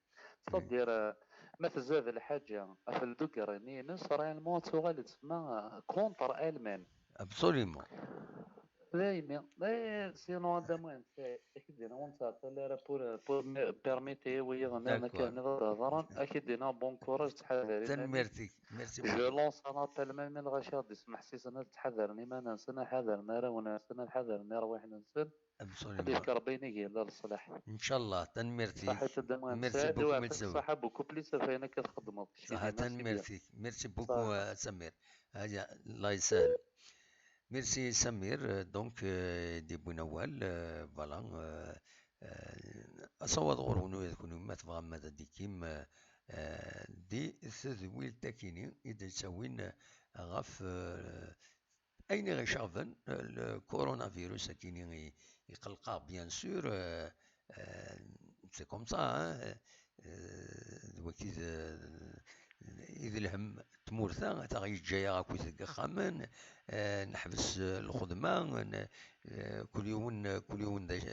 C'est-à-dire, euh, ma tzad lḥaǧa ɣef le degré-nni-ines, réellement ad tuɣal d tma, euh, contre elle-même. Absolument. Daymi, eh, sinon, a Dda Muḥend, eh, ak-d-iniɣ ur nettɛeṭṭil ara pour, pour me-, permettre i wiyaḍ-nni ad k-d-hedren, ak-d-iniɣ bon courage, ttḥadar iman-ik. Tanemmirt-ik. Merci beaucoup. Je lance un appel même i lɣaci ad d-ismeḥsisen ad ttḥadaren iman-nsen, ad ḥadaren arraw-nsen, ad ḥadaren irwiḥen-nsen. Absolument. Ad yefk Rebbi inigi yella leṣlaḥ. Ncallah, tanemmirt-ik. Ṣaḥit a Dda Muḥend Saɛid, u yeɛṭik ṣṣaḥa beaucoup plus ɣef wayen akka txeddmeḍ. Ṣaḥa, tanemmirt-ik. Merci beaucoup, euh, Samir. Aya, Allah yesahel. Merci Samir, euh, donc, euh, d-yewwin awal, euh, voilà, euh, euh, asawaḍ ɣur-wen ula d kunwi ma tebɣam ad d-tikim, euh, euh, di tedwilt akini i d-yettawin ɣef, euh, ayen i ɣ-iceɣben, euh, le coronavirus akini i, iqelleq-aɣ, bien sûr, euh, euh, c'est comme ça, hein, euh, d waki d, i d lhemm n tmurt-a, ad aɣ-yeǧǧ-aɣ akkit deg ixxamen, euh, neḥbes, euh, lxedma, n-, euh, kul yiwen, kul yiwen d acu,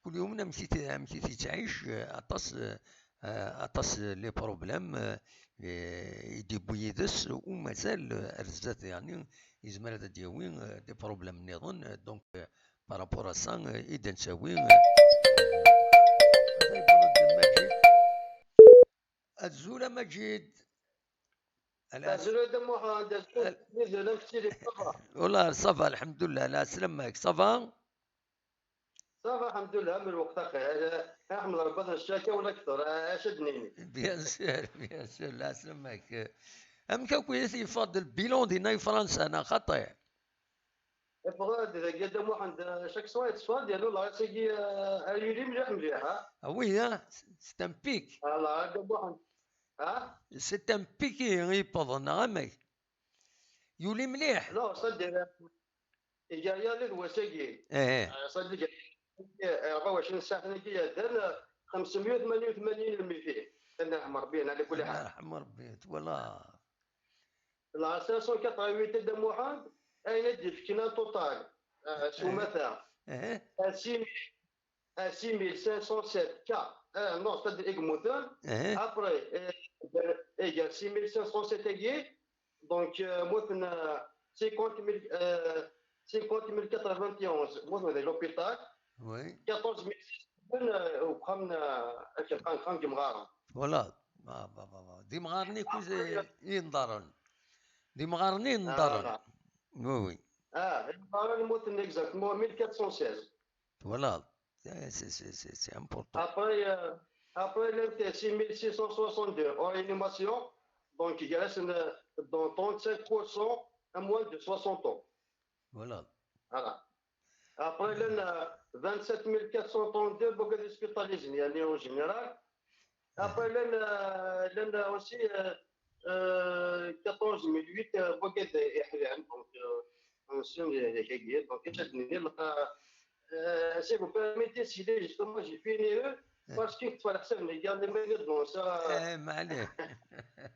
kul yiwen amek i t-, amek i t-yettɛic, euh, aṭas, euh, euh, aṭas les problèmes, euh, i d-yewwi yid-s, u mazal, euh, ar zdat, yeɛni, yezmer ad d-yawi, euh, des problèmes nniḍen, euh, donc, euh, par rapport à ça, euh, i d-nettawi, euh, azul a Maǧid. Ala. Azul a Dda Muḥend, azul. Al- Nizan, amek tili, ça va? Wala, ça va, lḥemdullah, la, slam-ak, ça va? Ça va, lḥemdullah, am lweqt axir. Ḥmed Rebbi ad ncaka wala akter, acu ad d-nini? Bien sûr, bien sûr, la slam-ak. Amek akk i t-yeffeɣ-d lbilan dinna i Fransa, neɣ xaṭi? Yeffeɣ-d dagi a Dda Muḥend, chaque soir yetteffeɣ-d, yernu lɣas-agi, euh, ar yuli mliḥ mliḥ, ha? Ah oui, hein, c'est un pic. Ala, a Dda Muḥend. Ha? C'est un pic i yewwḍen, neɣ amek? Yuli mliḥ. Non, c'est-à-dire, iga yaḍ d wass-agi. Eh. Euh, c'est-à-dire, euh, arbaɛ u ɛecrin ssaɛa-agi iɛeddan, euh, xemsemya u tmanya u tmanyin lmiti. Anaɛm Rebbi, ala kulli ḥal. Anaɛm Rebbi, twala. Lɛasra cent quatre-vingt-huit a Dda Muḥend, ayen i d-yefken un total, euh, s umata. Eh. À six mille, à six mille cinq cent sept cas. Euh, non, c'est-à-dire, i yemmuten. Eh. Après, euh, iga six mille cinq cent sept-agi, donc, euh, mmuten, euh, cinquante mille, euh, cinquante mille quatre-vingt-onze, mmuten di l'hôpital. Oui. Quatorze mille six cents, euh, deg uxxam, euh, akken qqaren, uxxam n yemɣaren. Voilà. Ah, bah, bah, bah. D imɣaren i, après, euh, i yenḍaren. D imɣaren i yenḍaren. Ah. Oui, oui. Ah, imɣaren mmuten exactement mille quatre cent seize. Voilà. C'est, c'est, c'est, c'est, c'est important. Après, euh, après, il y a six mille six cent soixante-deux en réanimation. Donc, il reste, euh, dans trente-cinq pour cent à moins de soixante ans. Voilà. Voilà. Après, il y a vingt-sept mille quatre cent trente-deux booked hospitalisés, يعني en général. Après, il y a, il y a aussi, euh, euh, quatorze mille huit, euh, booked iḥlan. Donc, euh, on se dit, donc, euh, si vous permettez, si justement j'ai fini, euh, parce que tu vois, ça me regarde, mais bon, ça, eh, mais allez.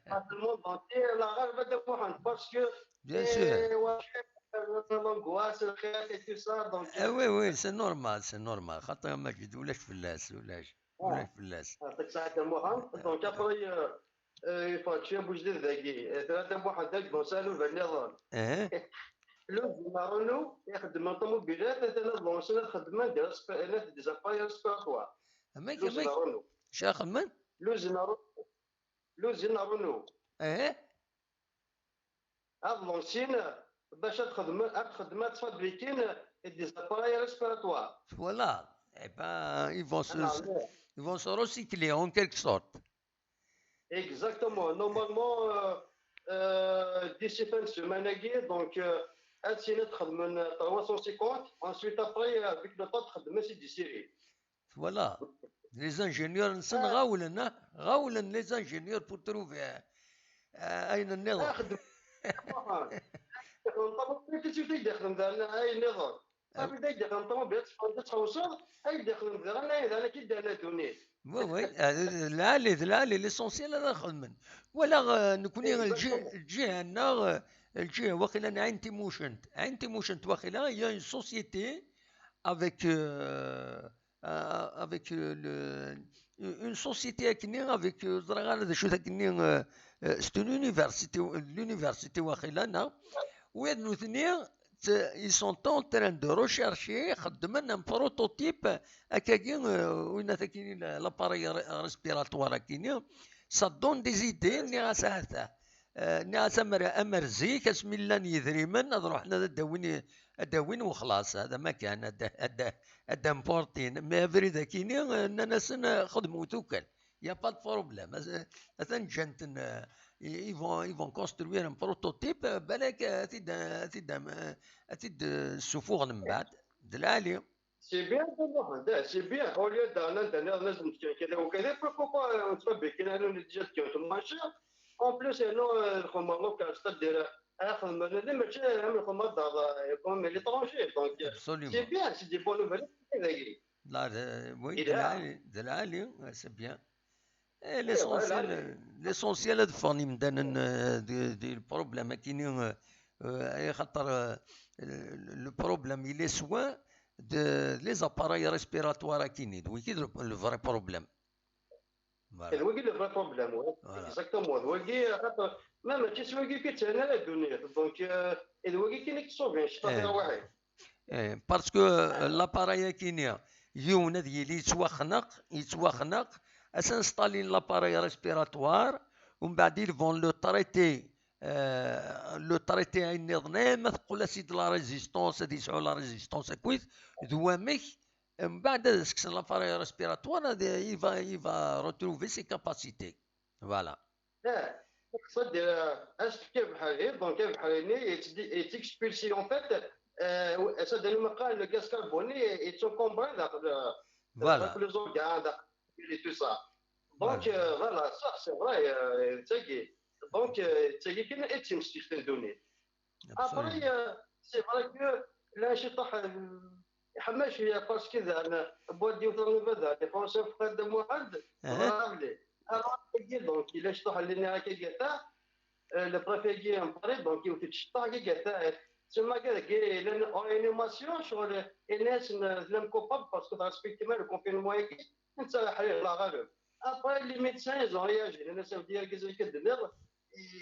Dans le monde entier, la rage va de Wuhan, parce que, bien sûr, euh, ouais, l'angoisse, le crainte et tout ça, donc, eh, euh, oui, oui, c'est normal, c'est normal. خاطر ما جد ولاش فلاس، ولاش. Ah. Ulac fell-as. Ah, yɛṭik ṣṣeḥḥa a Muḥend. Donc, après, euh, euh, yeffeɣ-d cwiya n wejdid dagi. Euh, tura a Muḥend, ad k-d-nṣeḥ nnuba nniḍen. Eh? L'usine Renault ixeddmen ṭumubilat, atan ad lancen, ad xedmen di resp-, des appareils respiratoires. Amek, l'usine Renault. Acu xedmen? L'usine Renault. L'usine Renault. Eh? Ad lancin bac ad xedmen, ad xedmen, ad fabriquin des appareils respiratoires. Voilà. Eh ben, ils vont se, ah, ouais, ils vont se recycler en quelque sorte. Exactement. Normalement, euh, euh, d'ici fin de semaine, donc, euh, ad sin ad xedmen trois cent cinquante. Ensuite, après, avec le temps, ad xedmen c'est des séries. Voilà. Les ingénieurs nsen ɣawlen, ah, ɣawlen les ingénieurs pour trouver, euh, ayen nniḍen. Ah, xedmen. Ṭumubilat i d-ixdem daɣen ayen nniḍen. Ah. Ṭumubilat i d-ixdem, ṭumubilat ad txellṣeḍ, ay d-ixdem daɣen ayen daɣen akka i d-terna ddunit. Oui, oui, euh, d lɛali, d lɛali, l'essentiel ad xedmen. Wala, euh, nekkni, exactement, lǧi-, lǧiha-nneɣ, euh, lǧiha waqila n Ɛin Timucent. Ɛin Timucent waqila, il y a une société avec, euh, euh, avec, euh, le, une société akkenni avec, euh, ẓriɣ ara d acu akkenni, euh, euh, c'est une université, l'université waqila, neɣ? Wid nutni, t-, ils sont en train de rechercher, xeddmen un prototype, akkagi, euh, win akkenni, la-, l'appareil re-, respiratoire akkenni, ça donne des idées, nniɣ-as ahat. Eh, nniɣ-as amer, amer zik, asmi llan yidrimen, ad ruḥen ad d-awin, ad d-awin wexlaṣ, hada ma kan, ad, ad, ad d-importin. Mais abrid akini, eh, nnan-asen, eh, xedmewt ukan. Y a pas de problème. At-, atan ǧǧan-ten, eh, ils vont, ils vont construire un prototype, eh, balak, eh, ad t-id, ad t-id, eh, ad t-id, eh, ssufuɣen mbeɛd. D lɛali. C'est bien, c'est bien. Au lieu d'un internet, on a une question qui est au Québec, pourquoi pas, euh, on se fait bien, on est déjà qui ont moins cher. En plus, euh, non, euh, comme on a, c'est-à-dire, euh, on a des marchés, euh, comme on a dans, euh, comme l'étranger. Donc, euh, Absolument. C'est bien, c'est des bonnes nouvelles. Là, euh, oui, Il de est là. la, de la, c'est bien. Eh, l'essentiel, voilà. L'essentiel ad ffɣen imdanen, euh, di, di le problème akini, euh, euh, ay xaṭer, euh, le, le problème il est soin de les appareils respiratoires akini, d wigi le, le vrai problème. Voilà. D wigi le vrai problème, ouais. Voilà. Exactement. D wigi, xaṭer, ma mačči s wigi ki tthan ara ddunit. Donc, euh, d wigi kan i k-ttṣubin, ccṭaṭ Eh. Waḥid. Eh, parce que, euh, l'appareil akini, yiwen ad yili yettwaxneq, yettwaxneq, ad s-instalin l'appareil respiratoire, umbeɛd ils vont le traiter, euh, le traiter ayen nniḍen, eh, ma teqqel-as-id la résistance, ad yesɛu la résistance akkit, d wamek, umbeɛd ad as-kksen l'appareil respiratoire, ad, il va, il va retrouver ses capacités. Voilà. Eh, c'est-à-dire, euh, est-ce que Bahreïn, donc Bahreïn est, est expulsé en fait, euh, c'est-à-dire le gaz carboné est encombré dans, le, voilà. Dans les organes, dans, et tout ça. Donc, voilà. Euh, voilà, ça c'est vrai, euh, c'est que, donc, euh, c'est que est une donné. Après, euh, c'est vrai que là, je suis يحمى شوية parce que ذا بوادي وثرنا بذا les Français فقد موعد غالي. Alors, donc il est طاح لنا هكا قطع le préfet qui est en Paris, donc il fait الشطح كي قطع. تسمى كذا كي لان اورينيماسيون شغل الناس لم كوباب parce que respecter le confinement هيك انت حرير الله غالب. Après les médecins ils ont réagi, les médecins ديال كذا كذا.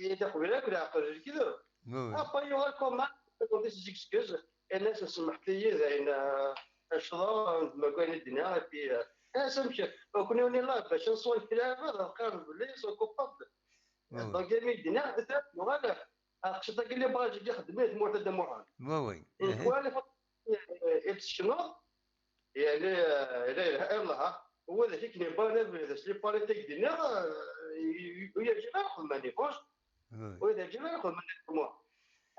إذا قبل ياك العقل كذا. Oui, oui. Après يوغال كومان يقول des excuses. الناس سمحت لي زين الشضا ما كاين الدنيا في انا سمشي وكنا وني لا باش نصون في العباد قالوا بلي سو كوباب. Oui, oui. Donc يمي الدنيا يوغال اقصد لي باجي يخدم ثمورة دموعان. Oui, oui. Une fois les يتسكنوا يعني لا اله الا الله. هو ذاك كي نبان بس لي باريتي دينا ويا جماعه ما نيفوش. وإذا جماعه ما نيفوش.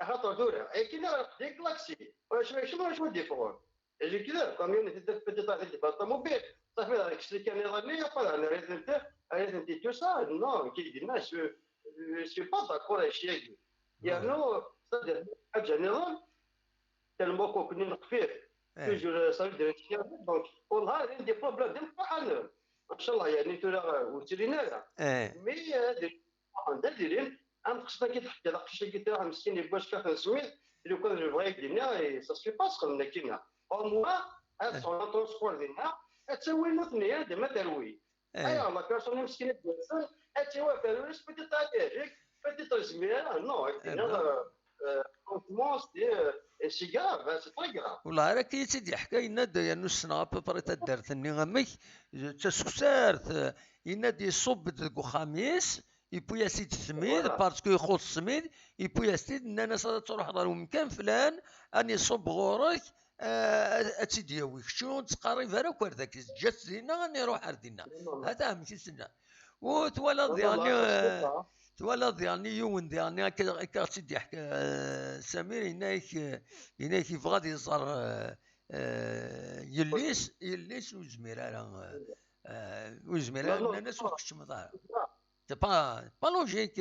خاطر دورة اي كي نعرف ديك لاكسي واش واش واش ودي فور. اجي كذا كاميون تدفع تدفع في الطوموبيل. صافي راك شري كان يظني يا با انا ريت انت ريت انت تو سا نو كي دينا سو سو با داكور اشياء. يعني صدق حاجه نظام. Tellement كون كنا نقفيه. Toujours صافي درت شي. Donc والله عندي بروبليم ديال الفرحان. ما شاء الله يعني ترى وترينا لا. مي هذه هذه ام خصنا كي تحكي لا قشي كي تاع مسكين يبغى شكا سميت. لو كان جو بغا يدينا سا سوي با سخن كينا. او موا هاد سون ترونسبور ديالنا. تسوي لنا ثنيه ديما تروي. ايوا لا بيرسون مسكينه ديالنا. اتي وافر ريسبكت تاع ديالك. Peut-être زميرة نو. Franchement c'est c'est grave, c'est très grave. والله راه كي تيدي حكى يناد يعني سنا ابوبري تدارت ني غمك تسكسارت. يناد يصب ديك خميس يبوي اسيد السميد باسكو يخص السميد. يبوي اسيد ان انا صار تروح ضرب مكان فلان اني يصب غورك. آه، اتيدياوي كتشو تقريب هذا كوار ذاك جات زينا اني روح اردينا. هذا مشي سنا. وتوالى ضياني. توالى ضياني يوم ضياني هكا هكا سيدي يحكى، آه، سمير هناك هناك يبغى يزار، آه، آه، يليس يليس وزمير على، آه، وزمير على الناس وكتش مضار. C'est pas pas logique.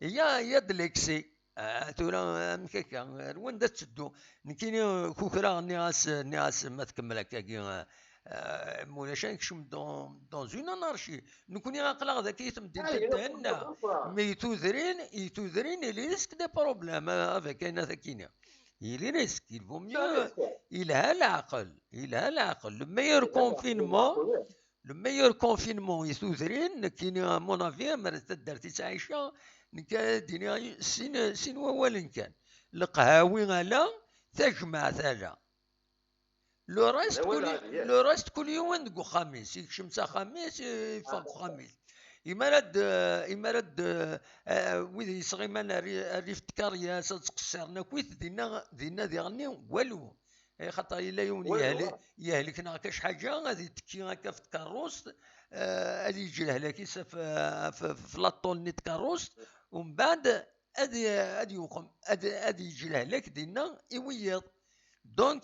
هي هي دليكسي. آه، ثورة، آه، مكاكا، آه، وين دا تسدو؟ نكيني كوكرا، نياس نياس ما تكمل هكاكي. آه، آه، مولاش نكشم دون دون اون انارشي. نكوني عاقله ذاك يتمدين تدهنا. مي يتودرين يتودرين اللي ريسك دي بروبليم افيك انا ثاكينيا. اللي ريسك يلفو ميو. يلها العقل يلها العقل لو ميور كونفينمون. Le meilleur confinement يتودرين نكيني مون افي مر تدرتي تعيشة. نكا ديني سين سين ووالن كان القهاوي غالا تجمع ثالا. لو راست كل لو راست كل يوم دقو خميس يكشم تا خميس يفاق خميس. إما رد إما رد ويد يسغي ما نري ريف تكاريا ساتقصر نكويت دينا دينا ديغني والو. إيه، خاطر إلا يوم يهلك يهلك ناغ كاش حاجة غادي يتكي هكا في الكاروس. آه، غادي يجي لهلاك يسا في في في لاطول نيت كاروس. ومن بعد غادي غادي يوقم غادي غادي يجي لهلاك دينا يويض. دونك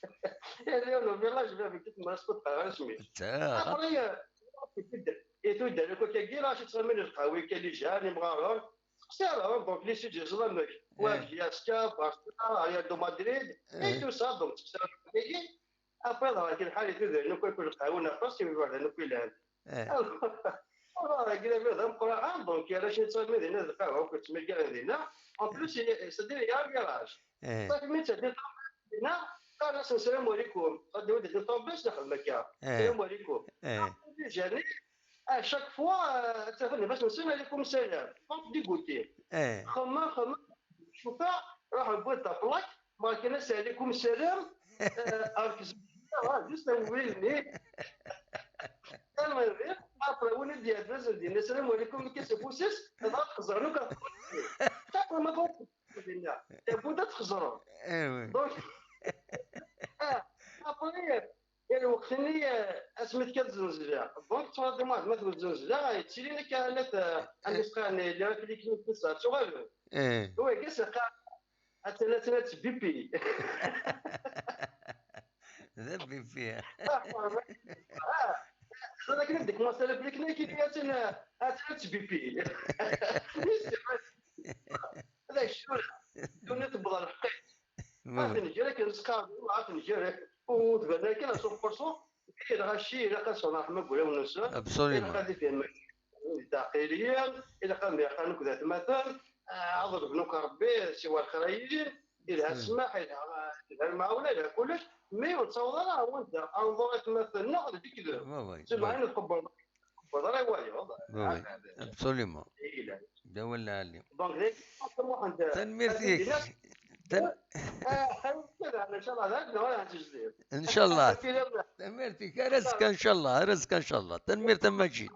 Yerna yiwen n village, baba, kif ma squt ɣer isem-is. Après, euh, i tuddar akk-agi, la, acu ttɣimin lqahwi, kalijan, imɣaren. Seqsi ara, donc, les sujets, ẓlamek. Wa, G S K, Barça, Real de Madrid, et tout ça, donc, seqsi ara, kagi. Après, ḍran kan lḥal i tudrin akk, akk lqahwi, aṭas n yiberdan akk yelhan. Ɣer-agi d abrid ameqqran, donc, yerra cni ttɣimi dinna d lqahwa, akk ttmagaren dinna. En plus, c'est-à-dire, il y a un virage. Safi mi ttɛeddi ṭṭablis dinna, qqaren-asen: "Salam alaikum." Ɣaddi wid d ṭṭablis, nexdem akka: "Salam alaikum." Déjà, à chaque fois, euh, ad tafeḍ bas-nsen: "Alaikum salam." Donc, dégoûté. Xemma, xemma, ccufa, ruḥ wwi-d taplak, ma kan: "Alaikum salam." Euh, arkez, ah, juste un win-nni. Tellement rire, après, win i d-yerna, dinna: "Salam alaikum", kis ufus-is, dɣa txeẓren akk ɣef dinna. Tawwurt ad txeẓreḍ. Donc, ah, après, i lweqt-nni, ah, asmi tekkat zenzla. Donc, ttwaliḍ ma, ma tewwet zenzla, yettilin akka alat, ah, anda s-qqaren, les répliques n tasa, ttuɣalen. Wagi s-qqaren, attan, attan, attan, B P. D B P. Ah, ẓer akken ad d-commencer la réplique-nni, kini attan, attan, attan, B P. Ad ak-cura. Ddunit tewweḍ ɣer lḥeqq-is. Ad tenger akken sqardu, ad tenger ur tban akken à cent pour cent. Lɣaci ilaq ad sɛun ṛṛeḥma deg wulawen-nsen. Absolument. Ilaq ad ifhem d taqiliyin, ilaq ad myaqan akked atmaten, ad ḍelben akk Ṛebbi, siwa lxir ay ilin, ilha ssmaḥ, ilha, ilha lmaɛuna, ilha kullec, mais ur nettaweḍ ara ar wanda, ad nḍur atmaten-nneɣ di lekdeb. Sumɛin tqebbel. Wala wayeḍ. Oui, oui. Absolument. D awal lɛali. Donc, d ayen, Muḥend, tanemmirt-ik. Ad d-iniɣ, ah, xayr, kra, inchallah, d akken ara tejdim. Inchallah. Tanemmirt-ik. Ar azekka, inchallah. Ar azekka, inchallah. Tanemmirt a Maǧid.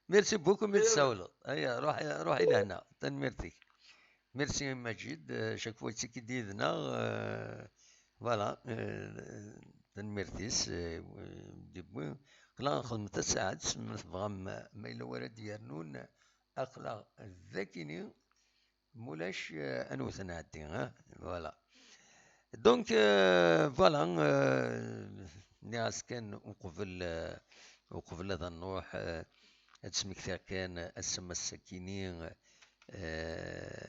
Merci beaucoup mi tsawleḍ. Aya, ruḥ, ruḥ i lehna. Tanemmirt-ik. Merci a Maǧid. Euh, chaque fois, yettekki-d yid-neɣ, euh, voilà, euh, tanemmirt-is, euh, d-yewwi. Aql-aɣ nxeddem tasaɛet, ma tebɣam, ma yella wara d-yernun, aql-aɣ d akini, mulac, euh, anwa ad nɛeddi, hein? Voilà. Donc, euh, voilà, euh, nniɣ-as kan uqbel, euh, uqbel ad nruḥ, euh, ad smektiɣ kan ass-a, ass-akini, euh,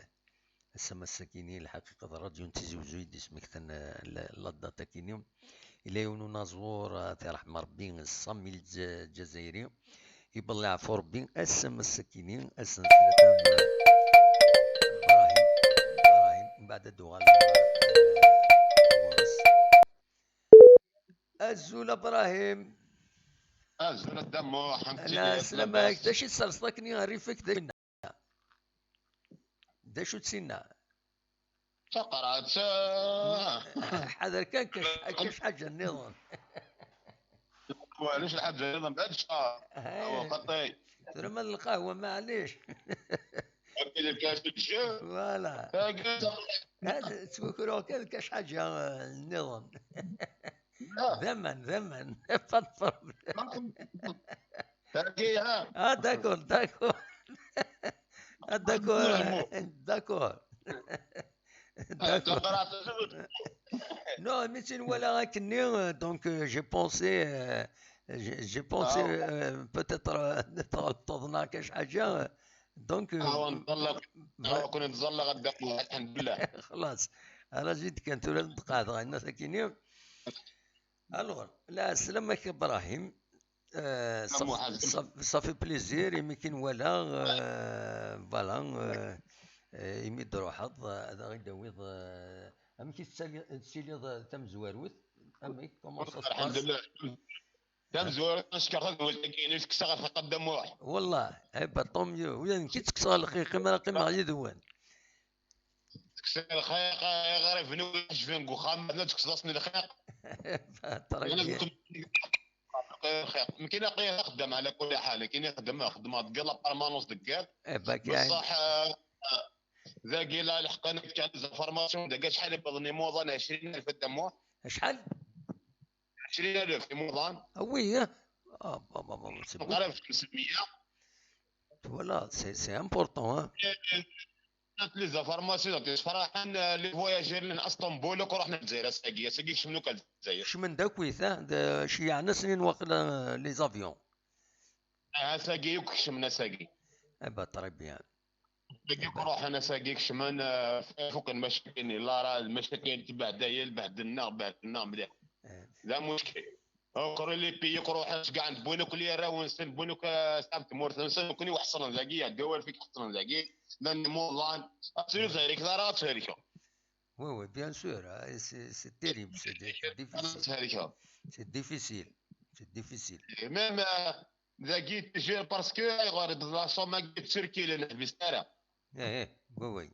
Ass-a, ass-akini, lḥaqiqa d ṛṛadyu n Tizi Wezzu i d-ismektan, eh, la, la date-akini. Yella yiwen unaẓur, eh, ad t-iṛḥem Ṛebbi, Sami Lǧ-, Lǧazayri, ibeḍ leɛfu Ṛebbi, ass-a, ass-akini, ass n tlata, eh, Ibrahim, Ibrahim, mbeɛd ad d-uɣaleɣ, eh, ɣur-s. Azul a Ibrahim. Azul a Dda Muḥ, amek tiliḍ? Lɛeslama-k, d acu i tserseḍ akken i rrif-ik d acu? D acu-tt tinna? Taqerɛet, ah. Ḥader kan, kac, kac ḥaǧa nniḍen. Ulac lḥaǧa nniḍen, bɛed ccer. Awa, xaṭi. Tura ma d lqahwa, maɛlic. Akka d lkas n lǧer. Voilà. Akka d taqerɛet. Ad ttkukruɣ kan kac ḥaǧa, eh, nniḍen. D aman, d aman. Pas de problème. Tagi, ha? Ah, d'accord, d'accord. Ah, d'accord, d'accord. D'accord. Non, mais c'est, voilà, akkenni, euh, donc, euh, j'ai pensé, euh, j'ai, j'ai pensé, euh, peut-être, euh, تغلطنا كاش حاجة. Donc, euh, voilà. كنا نتظلم غدا، الحمد لله. خلاص. Alors, j'ai dit كان تولد قاعد غينا ساكنين. Alors, lɛeslama-k Ibrahim. Euh, ça, ça, ça fait plaisir, imi k-nwala, euh, voilà, euh, euh, imi d-truḥeḍ, euh, ad aɣ-id-tawiḍ, euh, amek i tettali-, tettiliḍ, euh, tamezwarut? Amek, comment ça se passe? Alhamdulillah. Tamezwarut, ad ncekker tadwilt-agi-inu, tekkes-aɣ lxiq a Dda Muḥ. Wallah, eh ben, tant mieux. Ula d nekk i ttekkseɣ lxiq, imi ara qqimeɣ yid-wen. Tekkes lxiq, iɣriben ur ḥejben deg uxxam, ma tekkseḍ-asen lxiq. Tranquille. Lxiq. Nekkin aql-i xeddam ɛla kulli ḥal, nekkin xeddam, xeddmeɣ deg la permanence deg yiḍ. Eh ben, kan. Bṣaḥ, eh, eh, dagi la lḥeqqa nekk kan des informations, dagi acḥal i wwḍen imuḍan? Ɛecrin alef a Dda Muḥ. Acḥal? Ɛecrin alef imuḍan. Ah oui, hein? Ah, bah, bah, bah, c'est beaucoup. Qrib xemsemya. Voilà, c'est, c'est important, hein? Eh, eh. les informations, d acu ferḥen, eh, les voyageurs n Istanbul akk ruḥen ar Lezzayer ass-agi, ass-agi kecmen akk ar Lezzayer. Kecmen d akkit, ah, d, ceyyɛen-asen-in waqila, eh, les avions. Ah, ass-agi akk kecmen ass-agi. Eh ben, très bien. Ass-agi akk ruḥen ass-agi kecmen, eh, fukken lmacakin, la ra-, lmacakin, lbehdayel, behdlen-aɣ, behdlen-aɣ mliḥ. Eh. D amuckel. Akk les pays akk ruḥen, ceggɛen, wwin akk arraw-nsen, wwin akk, eh, sɛan tmurt-nsen, nekkni ḥeṣren dagi, yeɛdda awal fik ḥeṣren dagi, llan imuḍan, ad tru thelkeḍ ara ad thelkeḍ. Oui, oui, bien sûr, hein, c'est, c'est terrible, c'est di-, c'est difficile. C'est difficile, c'est difficile. Et même, euh, dagi, je, parce que, ayɣer d la Somme-agi d Turquie, la neḥbis ara. Eh, eh, oui, oui.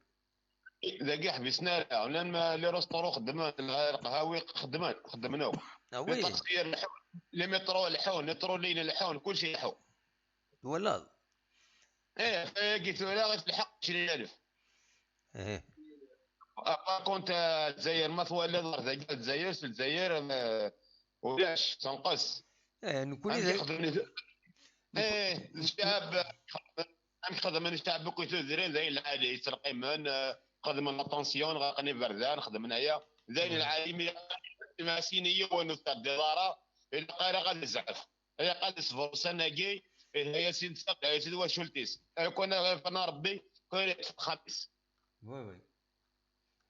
Dagi ḥbisen ara, même les restaurants xeddmen, lqahwi xeddmen, xeddmen akk. Ah oui. Les taxis lḥun, les métros lḥun, les trolleys lḥun, kulci lḥu. Twalaḍ? Eh, ayagi tura ɣef lḥeq ɛecrin alef. Eh. Par contre, eh, Lezzayer, ma twalaḍ ɣer dagi, Lezzayer, s Lezzayer, eh, ulac, tenqes. Eh, nekkni amek d- xedmen, eh, ccɛeb, amek xedmen ccɛeb akk i tudrin, d ayen lɛali, yettleqqimen, eh, xedmen l'attention, ɣerqen iberdan, xedmen aya, d ayen lɛali, mi ma sin yiwen ur tɛeddiḍ ara, ilaq ara ad izɛef. Ilaq ad iṣber ussan-agi, ihi a sin tfaq, a sin twacult-is. Akk ana ɣef ana Rebbi, kul yeṭṭef axxam-is. Oui, oui.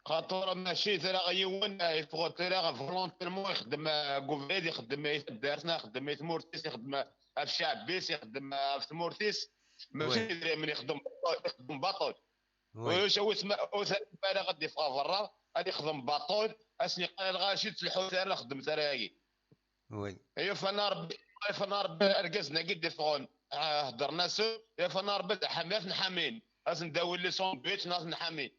Xaṭer mačči tura yiwen, eh, yeffeɣ tura volontairement ixeddem, eh, deg ubrid, ixeddem i taddart, neɣ ixeddem i tmurt-is, ixeddem ɣef ccɛeb-is, ixeddem ɣef tmurt-is. Mačči d idrimen, ixeddem baṭel, ixeddem baṭel. Oui. Ulac awis ma, ur t-, ara ad d-iffeɣ berra, ad ixdem baṭel, ad sen-iqqar lɣaci, ur ttleḥḥut ara, xedmet ara agi. Oui. Yafana Rebbi, yafana Rebbi argaz-nni i d-iffɣen, ah, heddren-asen, yafana Rebbi d aḥami, ad ten-ḥamin. Ad sen-d-awin les sandwichs, neɣ ad ten-ḥamin.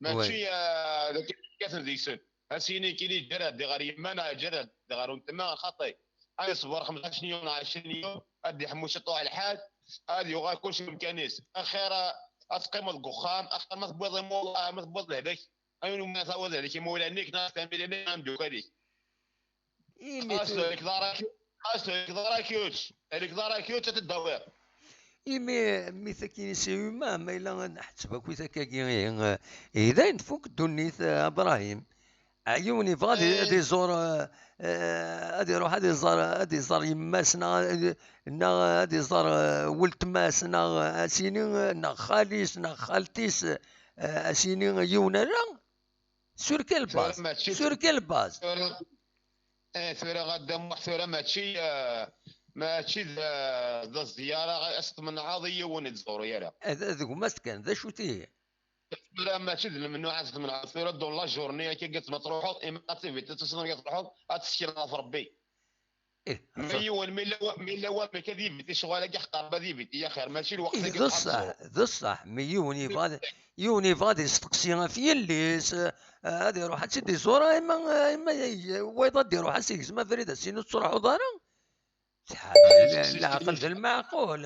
Mačči, oui, ah, d akken kkaten deg-sen. Ad s-yini nekkini ǧǧiɣ-d ɣer yemma, neɣ ǧǧiɣ-d ɣer weltma, xaṭi. Ad iṣber xemsa yum neɣ ɛecrin yum, ad d-iḥemmu ciṭuḥ lḥal, ad yuɣal kulci i umkan-is. Axir, ah, ad teqqimeḍ deg uxxam, axir ma tewwiḍ imuḍ-, ah, ma tewwiḍ lehlak, ayen umi tawiḍ lehlak imawlan-ik, neɣ tamilin-ik, neɣ imdukal-ik. Imi xas tu- lek ḍarak, xas lek ḍarak yuč, lek ḍarak yuč ad t-id-tawiḍ. Imi, mi takin i si yuma, ma yella ad nḥetteb akk i takagi, ihi, eh, ihi dayen tfuk ddunit, eh, Abrahim. Ah, yiwen yebɣa ad i-, ad iẓur, eh, eh, ad iruḥ ad iẓer, ad iẓer yemma-s, neɣ, neɣ ad iẓer, eh, weltma-s, neɣ, eh, as-yini, eh, neɣ xali-s, neɣ xalti-s, eh, as-yini yiwen ala. Sur quelle base? Sur quelle base? Tura, eh, tura a Dda Muḥ, tura mačči, eh, mačči d, d zziyara, ad s-tmenɛeḍ i yiwen ur d-ẓuri ara. Eh, d, d gma-s kan, d acu-t ihi? Tura mačči d lemnuɛ ad s-tmenɛeḍ, tura dans la journée akka, ma truḥeḍ, ima ad tivit, ad tusiḍ, ad truḥeḍ, ad teskineḍ ɣef Rebbi. Eh, ma yiwen, mi yella wa-, mi yella wamek ad yibiti ccɣel-agi, ḥqerb ad yibiti, yaxir, mačči lweqt-agi d ṣṣeḥ, d ṣṣeḥ. Mi yiwen yebɣa ad, yiwen yebɣa ad yesteqsi ɣef yelli-s, eh, ad iruḥ ad tt-id-iẓur, ima, ima wayeḍ ad iruḥ ad s-igzem abrid, ad s-yini ur tettruḥuḍ ara. Tḥa-, leɛqel d lmeɛqul.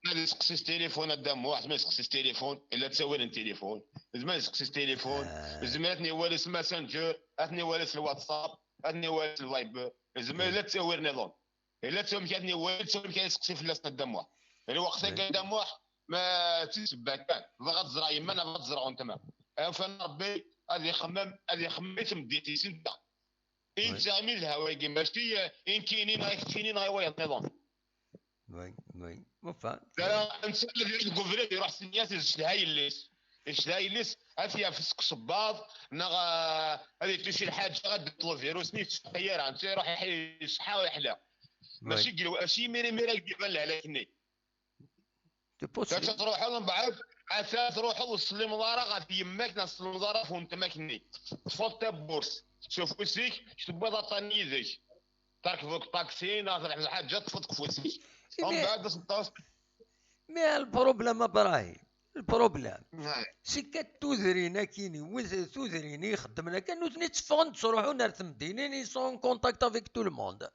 Ma yesteqsi s tilifun, a Dda Muḥ, ma yesteqsi s tilifun, illa ttawil n tilifun. Ma yesteqsi s tilifun, ah, zmer ad ten-iwali s Messenger, ad ten-iwali s WhatsApp, ad ten-iwali s Viber. Zmer illa ttawil niḍen. Illa ttawil ad ten-iwali, ttawil ad yesteqsi fell-asen a Dda Muḥ. Lweqt-agi a Dda Muḥ, ma d tisebba kan, bɣiɣ ad ẓreɣ yemma, neɣ bɣiɣ ad ẓreɣ weltma. Awfan Rebbi ad ixemmem, ad ixemmem i tmeddit-is netta. I netta imi d lhawa-agi, mačči, eh, i nekkini, neɣ i keččini, neɣ i wayeḍ niḍen. Oui, oui. Enfin, netta ad iruḥ deg ubrid, iruḥ s nniya, izelha yelli-s. Izelha yelli-s, ad t-yaf seg usebbaḍ, neɣ, eh, ad yettuci lḥaǧa, ad d-iṭleb virus-nni, yettfeqi ara. Netta iruḥ iḥ-, iṣeḥḥa, iḥla. Oui. Mačči deg lw-, mačči imir, imir ad d-iban lehlak-nni. C'est possible. Ata truḥeḍ mbeɛd, ata truḥeḍ ur tsellimeḍ ara ɣef yemma-k, neɣ tsellimeḍ ara ɣef weltma-k-nni. Teṭṭfeḍ tawwurt s ufus-ik, tewwiḍ aṭṭan yid-k. Terkbeḍ deg ṭaksi, neɣ terḥeḍ lḥaǧa, teṭṭfeḍ deg ufus-ik. Mbeɛd ad s-, mais le problème, Ibrahim, le problème, c'est que tudrin akkin, wid tudrin i ixeddmen akka, nutni tteffɣen, ttruḥun ar temdinin, ils sont en contact avec tout le monde.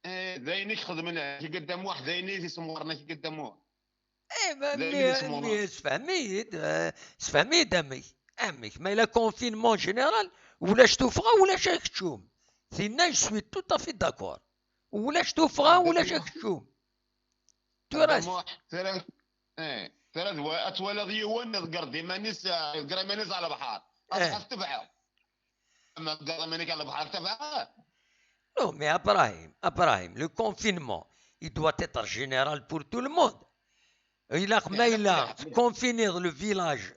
Eh, d ayen i ixedmen akka Dda Muḥ, d ayen i t-issemɣren akka Dda Muḥ. Eh, ma, d ayen i mi, t-issemɣren. Mi, sefhem-iyi-d, eh, sefhem-iyi-d amek. Amek? Ma yella confinement général, ulac tuffɣa, ulac akeččum. Tinna, je suis tout à fait d'accord. Ulac tuffɣa, ulac akeččum. Tura, Dda Muḥ, tura, eh. Tara d wa-, ad twaliḍ yiwen iḍegger-d iman-is, eh, iḍegger iman-is ɣer lebḥer. Ad Eh. Tebɛeḍ. Ama tḍegger iman-ik ɣer lebḥer, tebɛeḍ. Non, mais Abrahim, Abrahim, le confinement, il doit être général pour tout le monde. Ilaq ma yella tconfiniḍ le village,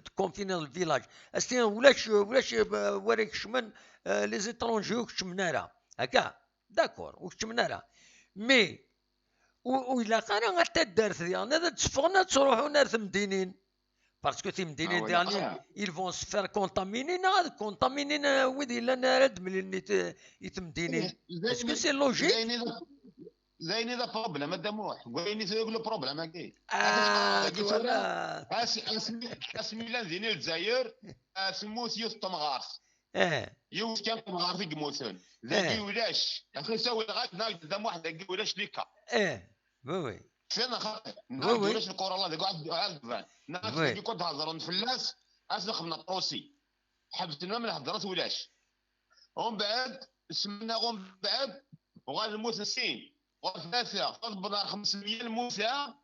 tconfiniḍ le village. As-tiniḍ ulac, ulac, eh, wara ikecmen, eh, les étrangers ur keččmen ara. Akka, d'accord, ur keččmen ara. Mais, ur, ur ilaq ara ar taddart diɣen ad d-tteffɣen ad ttruḥun ar temdinin. Parce que timdinin, ah, diɣen, ils vont se faire contaminer, neɣ ad contaminin, eh, wid yellan ara d-mlilen i t-, i temdinin. Est-ce que c'est logique? D ayen i d aproblème, a Dda Muḥ. D ayen i d le problème-agi. Ah, voilà. Asmi llan din i Lezzayer, temmut yiwet n temɣart. Eh. Yiwet kan temɣart i yemmuten. Dagi ulac. Axi sawi lɣac, nag Dda Muḥ, dagi ulac lika. Eh, oui, oui. Fina xaṭi. Nag ulac lkurala deg uɛad-, uɛadban. Nag dagi kod hedren fell-as, as nexdem aṭrusi. Ḥebsen ma nehder-as ulac. Umbeɛd, semna umbeɛd, uɣal lmut n sin. Ɣer tlata, tewweḍ ɣer xemsemya lmuta,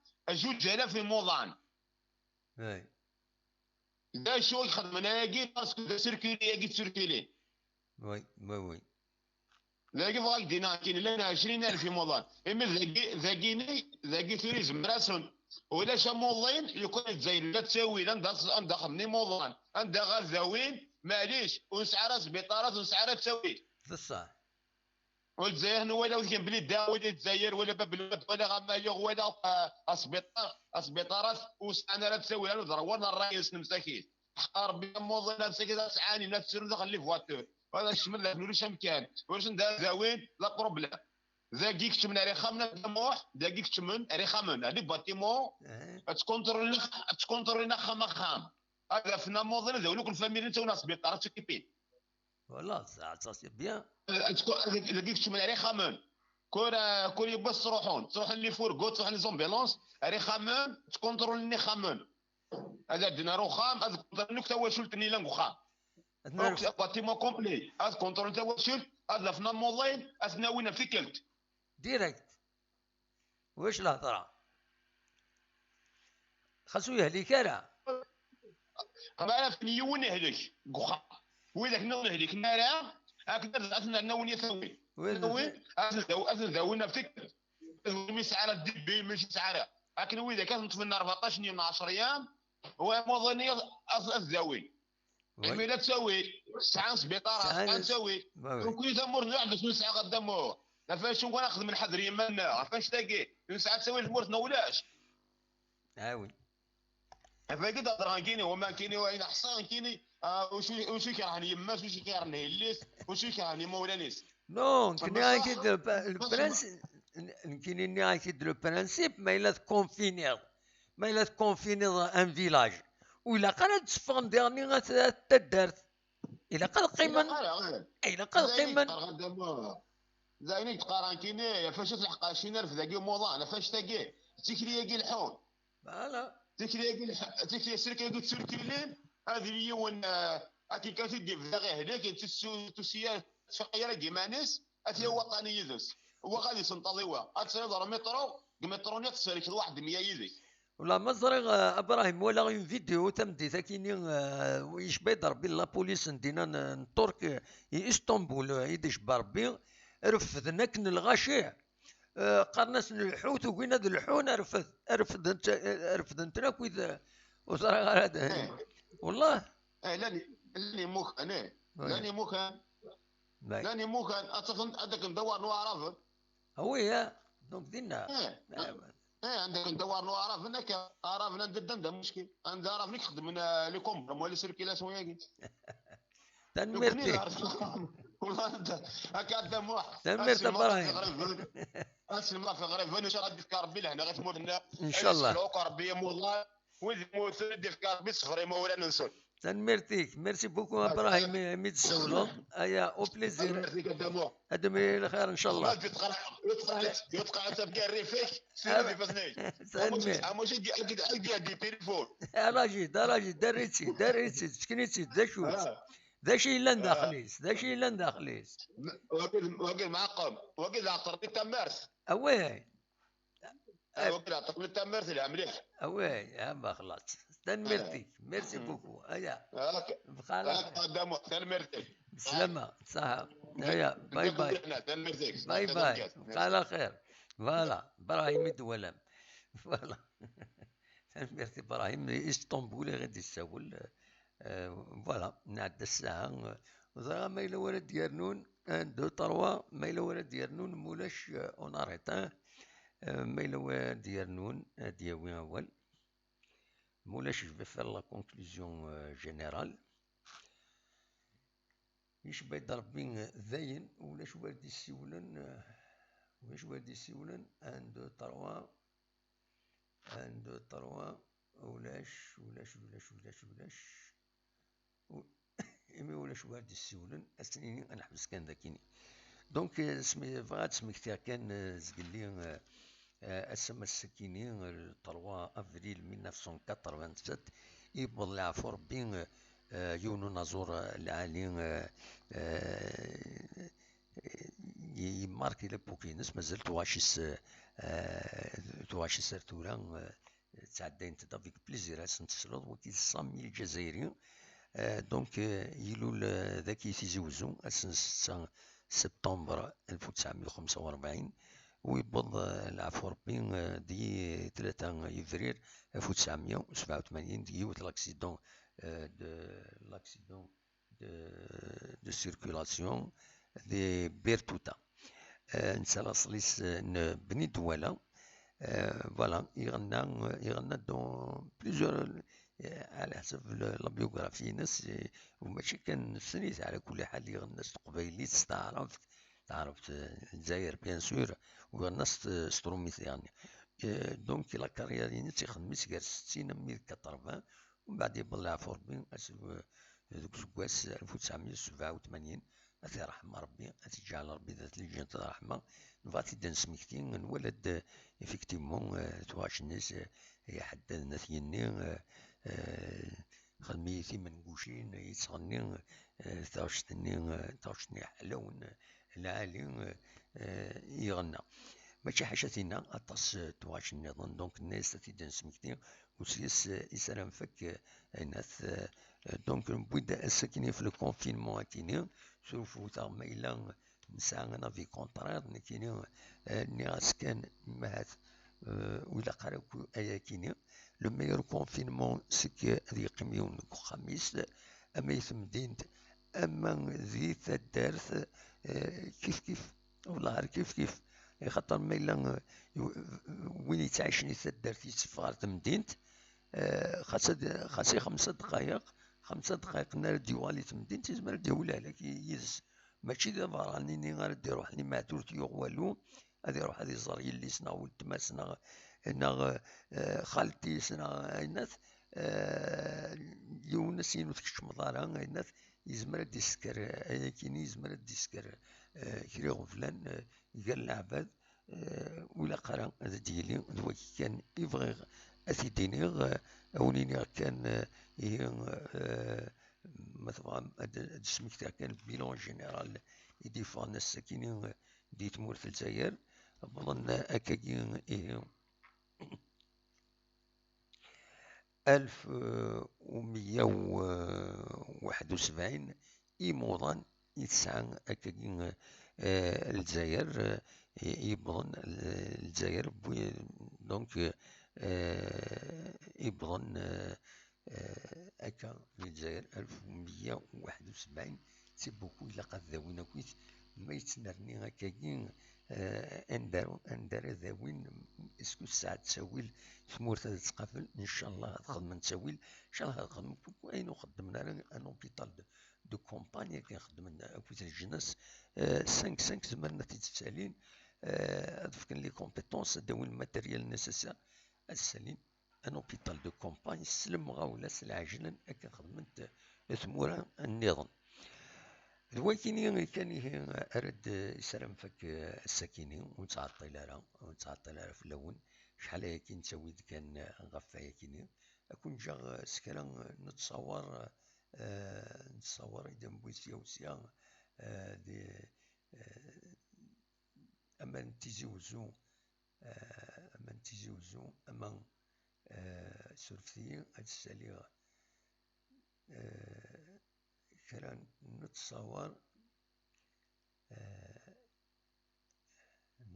juǧ alaf imuḍan. D acu i xedmen ayagi? Parce que d asirkuli-agi d tirkuli. Oui, oui, oui. Dagi bɣa ak-d-iniɣ akken llan ɛecrin alef imuḍan. Imi dagi, dagini, dagi tura izmer-asen. Ulac amuḍin, lukan Lezzayer la ttawil, anda, anda xedmen imuḍan, anda ad awin, maɛlic, ur nesɛi ara sbiṭarat, ur nesɛi ara ttawil. D ṣṣeḥ. Ur Lezzayer nwala wi kan belli da, wala Lezzayer, wala Bab Lwad, wala Ɣamaluɣ, wala, ah, asbiṭar, asbiṭarat, ur sɛan ara ttawil, ara d-ṛwan ṛṛay-nsen msakit. Ḥqa Ṛebbi amuḍin ad sakit ad sɛanin, ad srun daxel les voitures. Ad kecmen daxel ulac amkan. Ulac anda ad awin, la problème. Dagi keččmen ar ixxamen a Dda Muḥ, dagi keččmen ar ixxamen, ar les bâtiments, ad ttkontrolin, ad ttkontrolin axxam axxam. Ad afen amuḍin, ad awin akk lfamilya, ad ttawin asbiṭar, ad ttokipin. Voilà, ça, ça c'est bien. Dagi keččmen ar ixxamen. Kul, kul yiwwas ttruḥun, ttruḥun les fourgons, ttruḥun les ambulances, ar ixxamen, ttkontrolin ixxamen. Ad adden ar uxxam, ad kontrolin akk tawacult-nni yellan deg uxxam. Akk bâtiment complet, ad kontrolin tawacult, ad afen amuḍin, ad ten-awin ɣef tikkelt. Direct. Ulac lehḍra. Xas ur yehlik ara. Ma ara afen yiwen ihlek deg uxxam. Widak nniḍen hliken ara, akken ad, ad ten-rnawin yatawin. Ad ten-, ad ten-dawin ɣef tikkelt. Mi yesɛa ara ddibi, mi yesɛa ara. Akken widak ad ten-ṭṭfen rbeɛṭac n yum, ɛecra yam, wa amuḍin ad, ad dawin. Imi la ttawil, sɛan sbiṭarat, sɛan ttawil. Nekkni tamurt-nneɣ bac nesɛa ɣer Dda Muḥ. Ɣef acu kan ad xedmen ḥader yiman-nneɣ, ɣef annect-agi. Nesɛa ttawil tmurt-nneɣ ulac. Ah oui. Ɣef wagi d-hedreɣ nekkini, wama nekkini, wayen ḥṣiɣ nekkini, ah, ucu, ucu ikerhen yemma-s, ucu ikerhen yelli-s, ucu ikerhen imawlan-is. Non, nekkini akken d le, le principe, nekkini nniɣ-ak-id le principe, ma yella tkonfiniḍ, ma yella tkonfiniḍ un village, ur ilaq ara ad d-tteffɣen diɣen at, at taddart. Ilaq ad qqimen. Ilaq ara, eh. Ilaq ad qqimen. D ayen i d-qqareɣ nekkini, ɣef acu tleḥqeɣ cci n rrefd-agi n imuḍan, ɣef annect-agi, d tikli-agi leḥḥun. Voilà. Tikli-agi leḥ-, tikli asirk-agi d turkilin, ad yili yiwen, eh, akken kan t-id-yebda ihlek, n tusi-, tusiya tfaq ara deg iman-is, ad t-yawi waṭṭani yid-s. Wa ad isenṭaḍ i wa. Ad tesɛiḍ rmiṭru, deg miṭru-nni ad tesserkeḍ waḥed mya yid-k. Wala ma ẓriɣ, eh, Abrahim, walaɣ une vidéo tameddit akini, eh, yecba-d Rebbi la police n dinna n, n Ṭṭurk, eh, i Istanbul, eh, i d-icba Rebbi, refden akken lɣaci, eh, qqaren-asen lḥut, ugin ad lḥun, refd-, refden-, eh, refden-ten akk wid, eh, ur ẓriɣ ara d-, eh, wallah. Eh, llan, llan imukan, eh. Llan imukan. Llan imukan, ad tafem, ad akken d awar n waɛraben. Ah oui, eh. Donc, dinna. Eh. Eh, عندك انت وارنو عرفنا ك-، عرفنا ندد عنده مشكل. عند عرفنا خدمنا لي كومبر مو لي سيركيلاسيون ياكي. تنميرتي. والله انت هكا عبد الموح. تنميرت ابراهيم. اسمع في غريب، ان شاء الله يديك ربي لهنا غير تموتنا. ان شاء الله. ربي يا مولاي. وين موت يديك ربي صفري مولانا نسول. تنميرتيك. Merci beaucoup ابراهيم مي تسولو. ايا، او بليزير. تنميرتيك ابدا موح. ادم الخير ان شاء الله. يتقرا، يتقرا، يتقرا تبقى الريفيك. سيدي فزني. تنمير. اما شي دي اكيد اكيد دي تليفون. راجي دا، راجي دا ريتي، دا ريتي، تسكنيتي دا شوت. دا شي الا داخليس، دا شي الا داخليس. واقيل، واقيل معقم، واقيل عطرتي تمارس. اوي. Ah, ok, la, la, merci, merci. Ah ouais, ah bah, خلاص. Merci beaucoup. Aya. Bxala. Tanemmirt-ik. Bslama. Saha. Aya. Bye bye. Bye bye. Bxala xir. Voilà. Brahim i d-walam. Voilà. Tanemmirt Ibrahim, Istanbul i ɣ-d-issawel. Euh, voilà, nɛedda ssaɛa. Ẓriɣ ma yella wara d-yernun, un, deux, trois, ma yella wara d-yernun, mulac, euh, on arrête, hein. Euh, ma yella wara d-yernun, ad d-yawi awal. Mulac, je vais faire la conclusion, euh, générale. Yecba-d Rebbi dayen, ulac wara d-issiwlen, euh, ulac wara d-issiwlen, un, deux, trois. Un, deux, trois. Ulac, ulac, ulac, ulac, ulac. Imi ulac wara d-issiwlen, ad s-nini ad neḥbes kan dakini. Donc, euh, smi bɣiɣ ad smektiɣ kan, euh, zgelli, euh, euh, ass-a, ass-akini, euh, le trois avril mille neuf cent quatre-vingt-sept, yewweḍ leɛfu Rebbi, euh, euh, yiwen unaẓur, euh, lɛali, euh, euh, yemmarki l'époque-ines, mazal tuɣac-is, euh, tuɣac-is ar tura, euh, ttɛeddayent-d avec plaisir, ad sen-tesleḍ, wagi d Sami Lǧazayri. Euh, donc, euh, ilul, euh, dagi Tizi Wezzu, ass n setta septembre alef u tesɛemya u xemsa u rebɛin, u yewweḍ, euh, leɛfu Rebbi, euh, di tlata yebrir alef u tesɛemya u sebɛa u tmanyin, deg yiwet l'accident, euh, de l'accident de, de circulation di Bertuta. Euh, netta laṣel-is, euh, n Bni Dwala. Euh, voilà, iɣenna, iɣenna dans plusieurs, euh, على حسب la biographie-ines, euh, u mačči kan nessen-it, ɛla kulli ḥal iɣenna s teqbaylit, s taɛrabt, taɛrabt, euh, Lezzayer, bien sûr, u iɣenna s, s trumit, yeɛni. Euh, donc, la carrière-ines ixeddem-itt gar settin armi d quatre-vingts, Mbeɛd yewweḍ leɛfu Rebbi, ass, deg useggas alef u tesɛemya u sebɛa u tmanyin, ad t-iṛḥem Rebbi, ad t-iǧɛel Rebbi d at lǧennet d ṛṛeḥma. Nebɣa ad t-id-nesmekti, nwala-d, effectivement, euh, tuɣac-nni-s, euh, iḥeddaden at yinni, euh, euh, xedm-iyi timengucin, yettɣenni, euh, taɣect-nni, euh, taɣect-nni ḥlawen, lɛali, euh, euh, iɣenna. Mačči ḥaca tinna, aṭas, euh, tuɣac nniḍen, donc nna-yas ad t-id-nesmekti, u s-yes, euh, is ara nfak, euh, aynat, euh, euh, donc newwi-d ass-akini ɣef le confinement akini, srufut-aɣ ma yella nesɛa un avis contraire, nekkini, euh, nniɣ-as kan, ma ahat, euh, ur ilaq ara akk ayakini. Le meilleur confinement, c'est que ad yeqqim yiwen deg uxxam-is, ama i temdint, ama di taddart, euh, kif kif. Wellah ar kif kif, axaṭer ma yella, eh, win yettɛicen di taddart yetteffeɣ ɣer temdint, eh, xas ad, xas i xemsa ddqayeq, xemsa ddqayeq n ara d-yuɣal i temdint, yezmer ad d-yawi lehlak yid-s. Mačči d aberrani-nni ara d-iruḥen, imi ur t-yuɣ walu, ad iruḥ ad iẓer yelli-s neɣ weltma-s neɣ, neɣ, eh, xalti-s neɣ aynat, eh, yiwen ass-in ur tkeččmeḍ ara, aynat, yezmer ad d-isker, ayakini yezmer ad d-isker, eh, kra iɣeblan, eh, gar leɛbad, eh, ur ilaq ara ad d-yili. D wagi kan i bɣiɣ ad t-id-iniɣ, eh, ad wen-iniɣ kan, eh, ihi, eh, ma tebɣam ad, ad d-smektiɣ kan bilan général i d-yeffɣen ass-akini, eh, di tmurt n Lezzayer, wwḍen akkagi, ihi, alef u meyya u waḥed u sebɛin imuḍan i tesɛa akkagi, eh, Lezzayer, eh, i, i yewwḍen, eh, Lezzayer, wwi-, donc, eh, i yewwḍen, eh, eh, akka di Lezzayer, alef u meyya u waḥed u sebɛin, c'est beaucoup, ilaq ad dawin akkit, ma yettnerni akkagi, eh, anda, anda ara dawin, est-ce que tesɛa ttawil tmurt ad ttqabel? Ncallah ad xedmen ttawil, ncallah ad xedmen akk ayen ur xeddmen ara, un hôpital de, de campagne akken xeddmen akkit leǧnas, eh, cinq cinq zemren ad t-id-ssalin, eh, ad fken les compétences, ad dawin le matériel nécessaire, ad ssalin un hôpital de campagne s lemɣawla, s lɛejlan, akken xedment tmura nniḍen. D wakini kan ihi ara d-, is ara nfak ass-akini, ur nettɛeṭṭil ara, ur nettɛeṭṭil ara fell-awen. Acḥal ayagi nettawi-d kan ɣef wayakini. Ad ken-ǧǧeɣ s kra n ttṣawer, eh, n ttṣawer i d-newwi sya u sya, eh, di, eh, aman n Tizi Wezzu, eh, ama n Tizi Uzzu, ama, eh, surfet-iyi, ad d-ssaliɣ, eh, kra n ttṣawar, eh,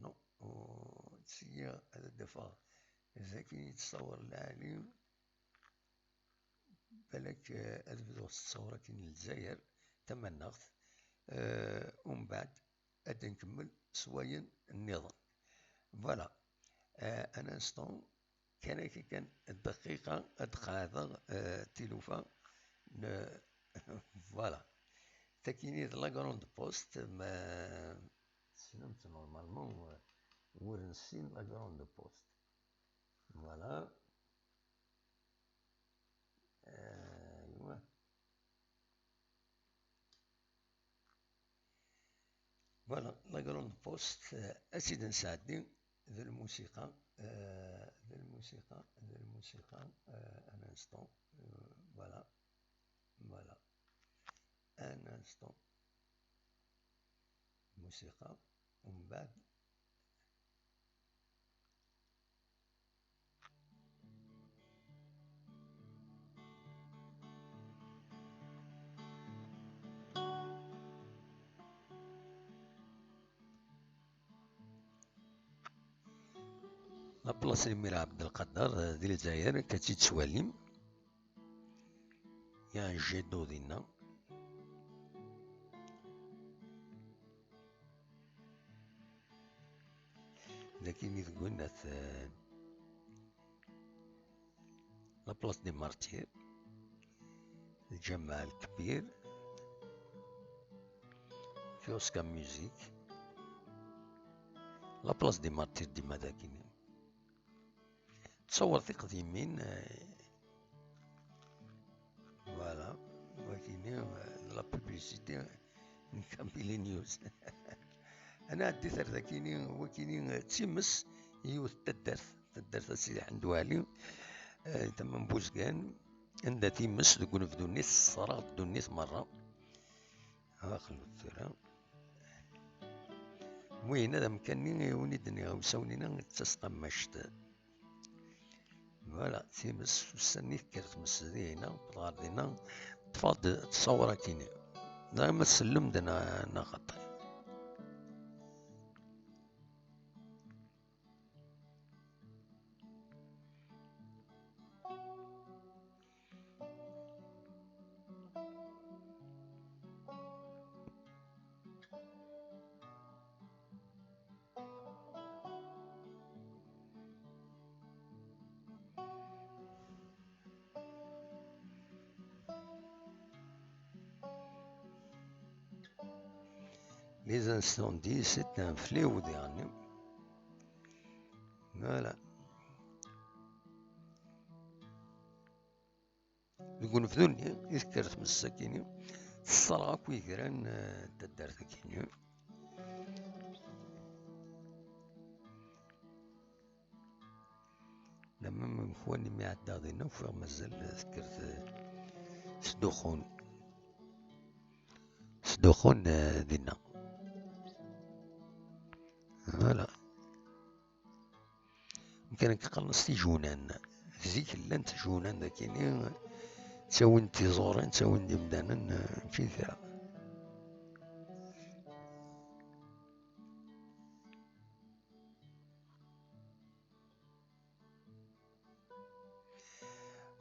non, ur ttṣeyyiɣ ad d-afeɣ d akken i yettṣawar lɛali. Balak, eh, ad bduɣ s ttṣawar akin n Lezzayer tamaneɣt, eh, umbeɛd ad nkemmel s wayen nniḍen. Voilà. Eh, un instant, kan akka kan dqiqa ad qeɛdeɣ, eh, tilufa n, voilà. Takini d la grande poste, ma tessnem-tt normalement, eh, ur nessin la grande poste. Voilà. Aywa. Voilà, la grande poste, eh, ad tt-id-nesɛeddi d lmusiqa, eh, d lmusiqa, d lmusiqa, eh, un instant, eh, voilà, voilà, un instant, lmusiqa, umbeɛd La place n Imir Abdelkader, eh, di Lezzayer, akka tt-id-tettwalim. Ya un jet d'eau dinna. Dagi i deg winnat, eh, la place des martyrs, Lǧameɛ Lkbir, kiosque à musique, la place des martyrs dima dagini. Ttṣawar tiqdimin, eh, voilà, wakini, eh, la publicité n Kabylie News. Ad nɛeddi ar dakini, wakini, eh, d times, yiwet n taddart, taddart n Sidi Ḥmed Waɛli, eh, tama n Buzgan, anda times deg unebdu-nni tesserɣ ddunit merra. Aql-, tura. Wihin ad amkan-nni i wen-id-nniɣ, awsawen-inna d tasqammact. Voilà, times ussan-nni tekker tmes dinna, wwḍeɣ ɣer dinna, ṭṭfeɣ-d ttṣawar akini. Dɣa ma tsellem-d neɣ, neɣ xaṭi. Les incendies, c'est un fléau, dernier. Voilà. Deg unebdu-nni i tekker tmes akini, tesserɣ akk igran, eh, n taddart akini. Lamma mkwan imi ɛeddaɣ dinna, ufiɣ mazal tekker t-, tesduxxun. Tesduxxun, eh, dinna. Voilà. Kan akka qqaren-as tijunan. Zik llant tjunan dakini, ttawin-d tiẓurin, ttawin-d imdanen, eh, mačči d kra.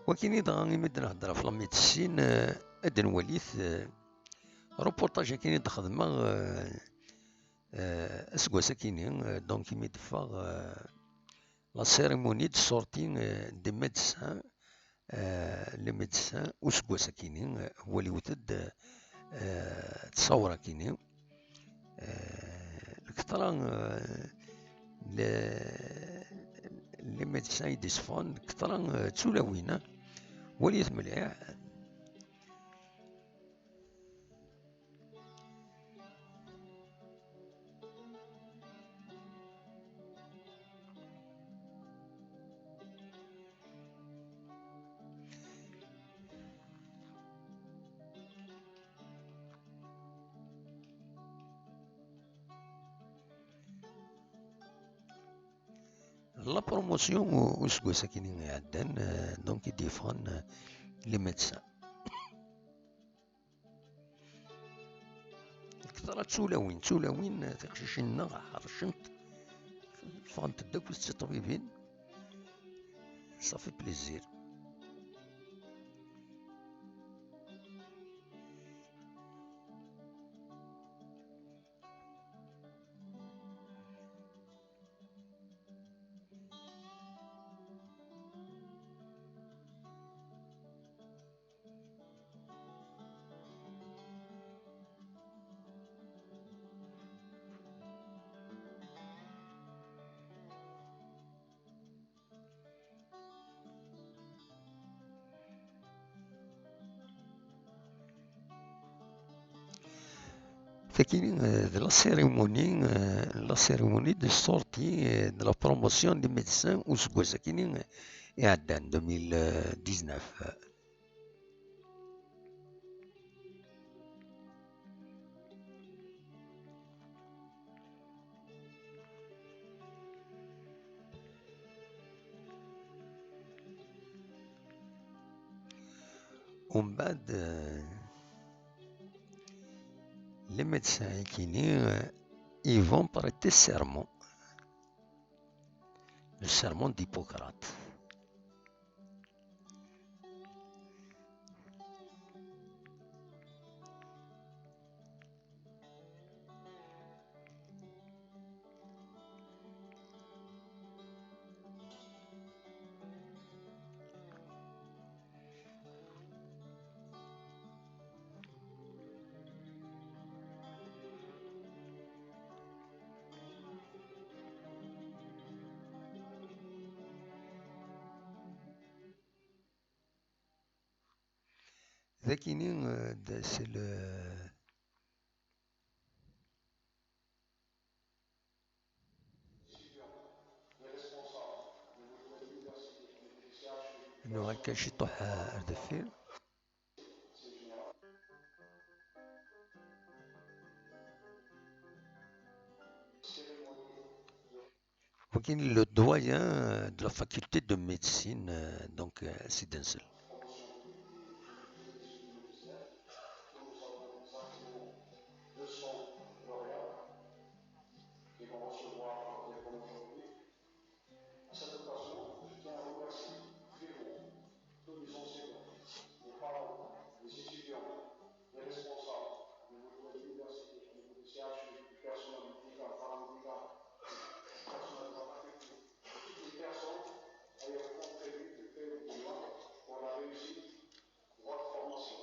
Wakini dɣa, imi d-nehder ɣef la médecine, eh, ad d-nwali-t, eh, reportage akini d-xedmeɣ, eh, eh, aseggas akini, eh, donc imi d-teffeɣ, eh, la cérémonie de sortie, eh, des médecins, eh, les médecins, useggas akini, eh, waliwet-d, eh, ttṣawar akini. Eh, lketṛa, eh, le-, les médecins i d-iṣeffɣen, lketṛa, eh, d tulawin, eh. Walit mliḥ. La promotion u-, useggas akkin iɛeddan, euh, donc i d-yeffɣen, euh, les médecins. Kter tulawin, tulawin, euh, tiqcicin-nneɣ ḥercent, ffɣent-d akk d tiṭbibin. Ça fait plaisir. Tagi, euh, de la cérémonie, euh, la cérémonie de sortie, euh, de la promotion des médecins useggas-agi, euh, iɛeddan, deux mille dix-neuf. Umbeɛd, euh, les médecins-agi, euh, ils vont prêter serment. Le serment d'Hippocrate. Dagini, euh, d-, c'est le, Nuɣal kan ciṭuḥ, euh, ar deffir. Wagini le doyen, euh, de la faculté de médecine, euh, donc, euh, Sidi Nsel. À cette occasion, je tiens à remercier vivement tous les enseignants, les parents, les étudiants, les responsables au niveau de l'université, au niveau du C H U, du personnel médical, paramédical, du personnel de la faculté, et toutes les personnes ayant contribué de près ou de loin pour la réussite de votre formation.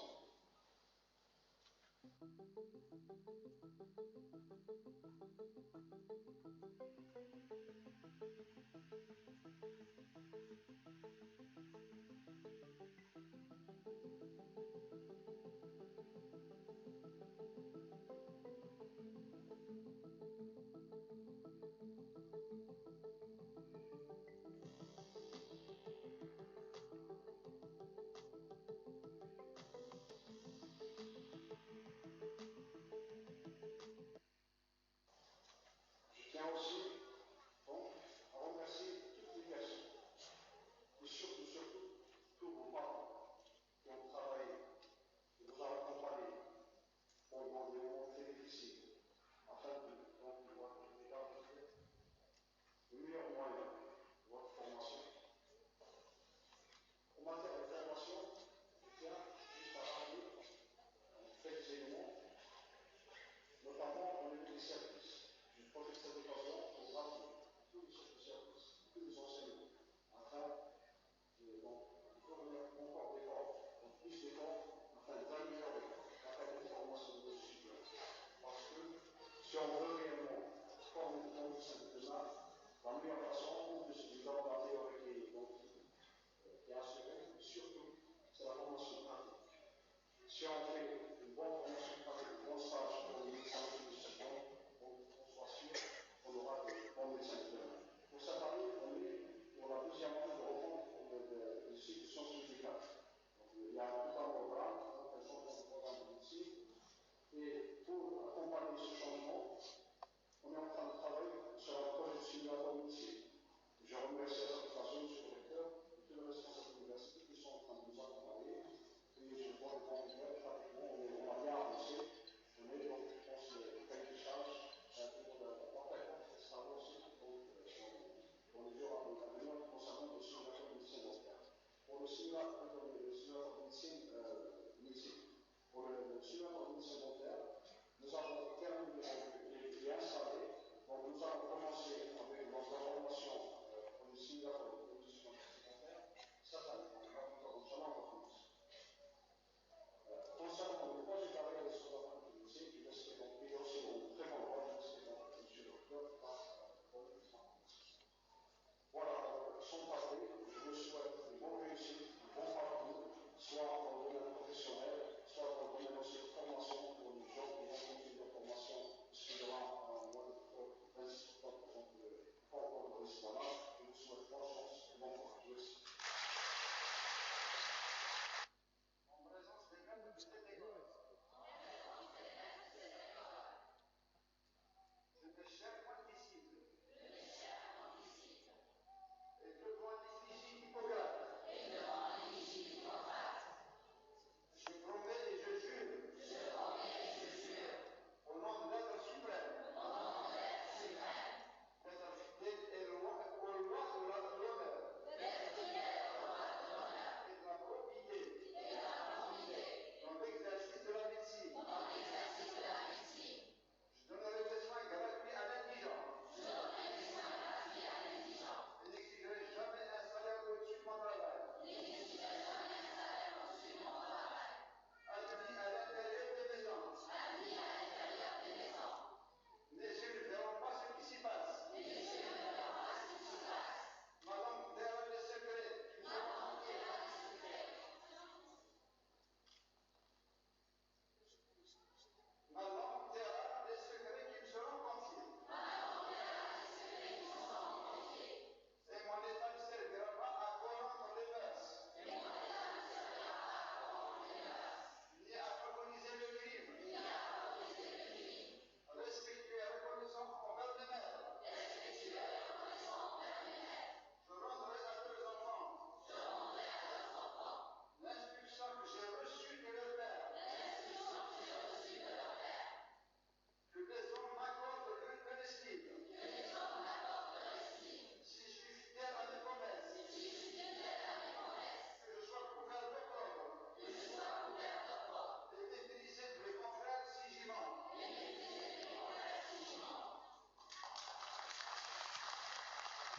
Je tiens aussi, donc, à remercier toutes les personnes, et surtout, surtout, tous vos parents qui ont travaillé et vous ont accompagné pendant des moments très difficiles, afin de, donc, pouvoir vous garantir le meilleur moyen de votre formation. En matière de formation, je tiens juste à rappeler, euh, quelques éléments, notamment au niveau des services. Je profite de cette occasion pour rappeler tous les chefs de service, tous les enseignants, afin de, donc, de fournir encore d'efforts, donc plus d'efforts, afin d'améliorer la qualité de formation de nos étudiants. Parce que si on veut réellement former de bons médecins de demain, la meilleure façon, c'est de leur donner avec les, donc, qui est assuré, et surtout, c'est la formation pratique. Si on fait une bonne formation pratique, un bon stage pour les médecins et les étudiants, on, on soit sûr qu'on aura des bons médecins de demain. Pour cette année, on est pour la deuxième année de refonte de, de, du cycle de sciences médicales. Donc, il y a tout un programme, donc un changement de programme de médecine. Et pour accompagner ce changement, on est en train de travailler sur un projet de simulateur métier. Je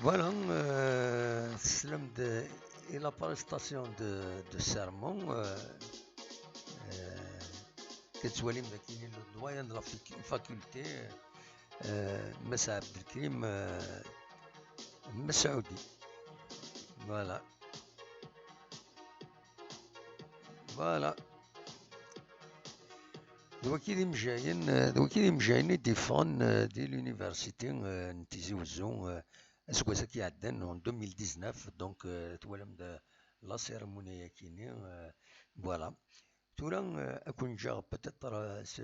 Voilà, euh, teslam-d i la prestation de, de serment, euh, euh, tettwalim dagi le doyen de la fac-, faculté, euh, Mass Abdelkrim, euh, Messaoudi. Voilà. Voilà. D wagi d imejjayen, eh, d wagi d imejjayen i d-iffɣen, eh, di l'université, eh, n Tizi Wezzu, eh, aseggas-agi iɛeddan, en deux mille dix-neuf, donc, eh, twalam-d, eh, la cérémonie-agi-nni, eh, voilà. Tura, eh, ad ken-ǧǧeɣ peut-être, eh, s,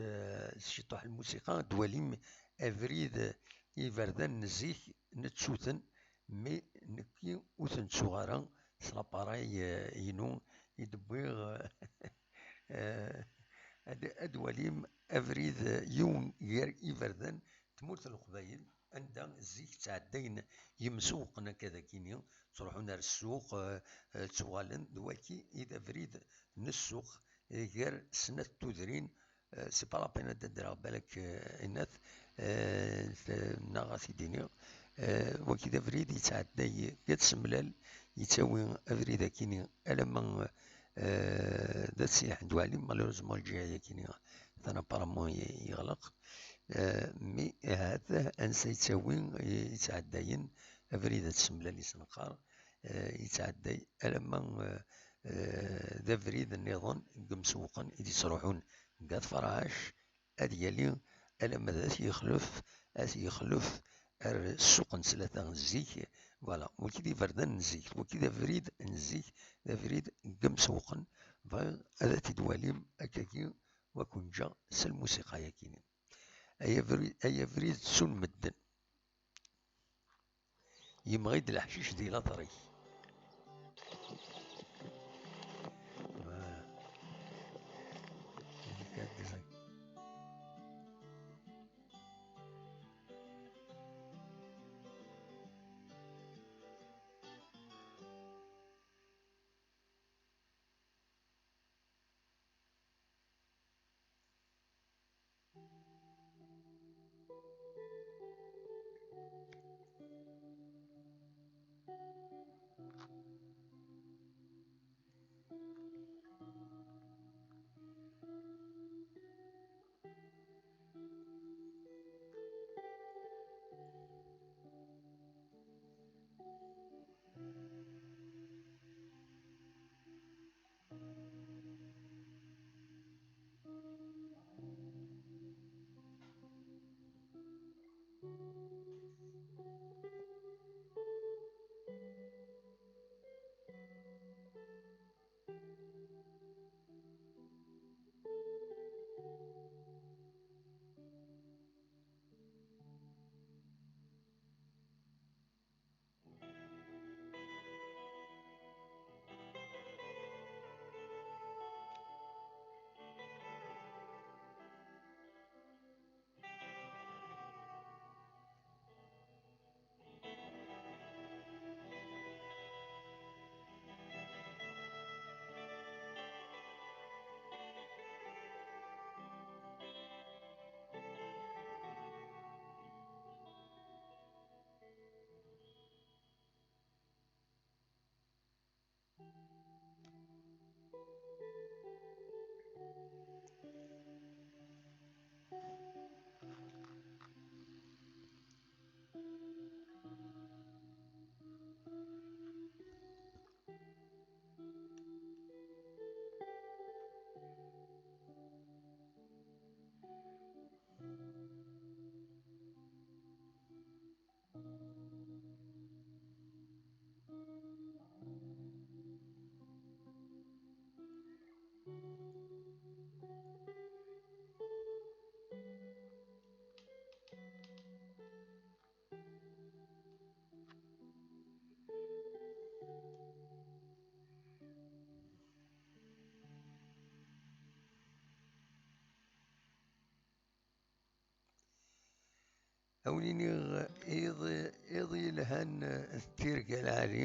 s ciṭuḥ n lmusiqa, ad twalim abrid, eh, iberdan n zik, nettu-ten, mais nekki ur ten-ttuɣ ara s l'appareil, eh, inu i d-wwiɣ, eh, eh, ad, ad twalim abrid, eh, yiwen gar iberdan n tmurt n Leqbayel, anda zik ttɛeddayen yimsewwqen akka dagini, ttruḥun ar ssuq, eh, eh, ttuɣalen, d waki i d abrid n ssuq, eh, gar snat tudrin, eh, c'est pas la peine ad d-ddreɣ balak, eh, inat, eh, t-, neɣ ad t-id-iniɣ, eh, waki d abrid yettɛedday deg At Semlal, yettawi abrid akini alamma, eh, d At Sidi Ḥmed Waɛli, malheureusement lǧiha akini atan apparemment ye-, yeɣleq, eh, mais ahat ansa yettawi, eh, yettɛeddayen abrid At Semlal i s-neqqar, eh, yettɛedday alamma, eh, eh, d abrid nniḍen n yimsewwqen i d-yettruḥun deg At Ferɛac, ad yali alamma d At Yexlef, At Yexlef ar ssuq n tlata n zik, voilà, wagi d iberdan n zik, wagi d abrid n zik, d abrid n yimsewwqen, bɣiɣ ad t-id-twalim akkagi, wa ken-ǧǧeɣ s lmusiqa-yagi-nni. Ay abrid, ay abrid ttun medden. Yemɣi-d leḥcic di later-ik. Voilà. A wen-iniɣ iḍ, iḍ yelhan, tirga lɛali,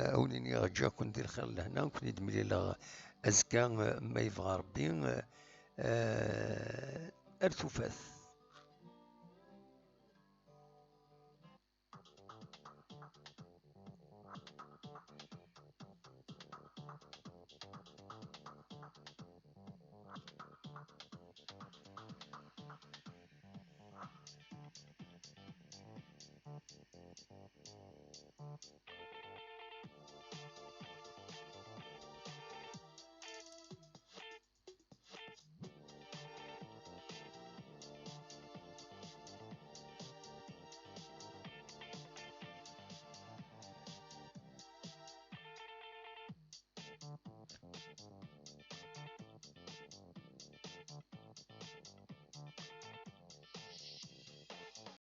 a wen-iniɣ ǧǧaken di lxir lehna, ad ken-id-mlileɣ azekka, ma yebɣa Rebbi, eh, ar tufat.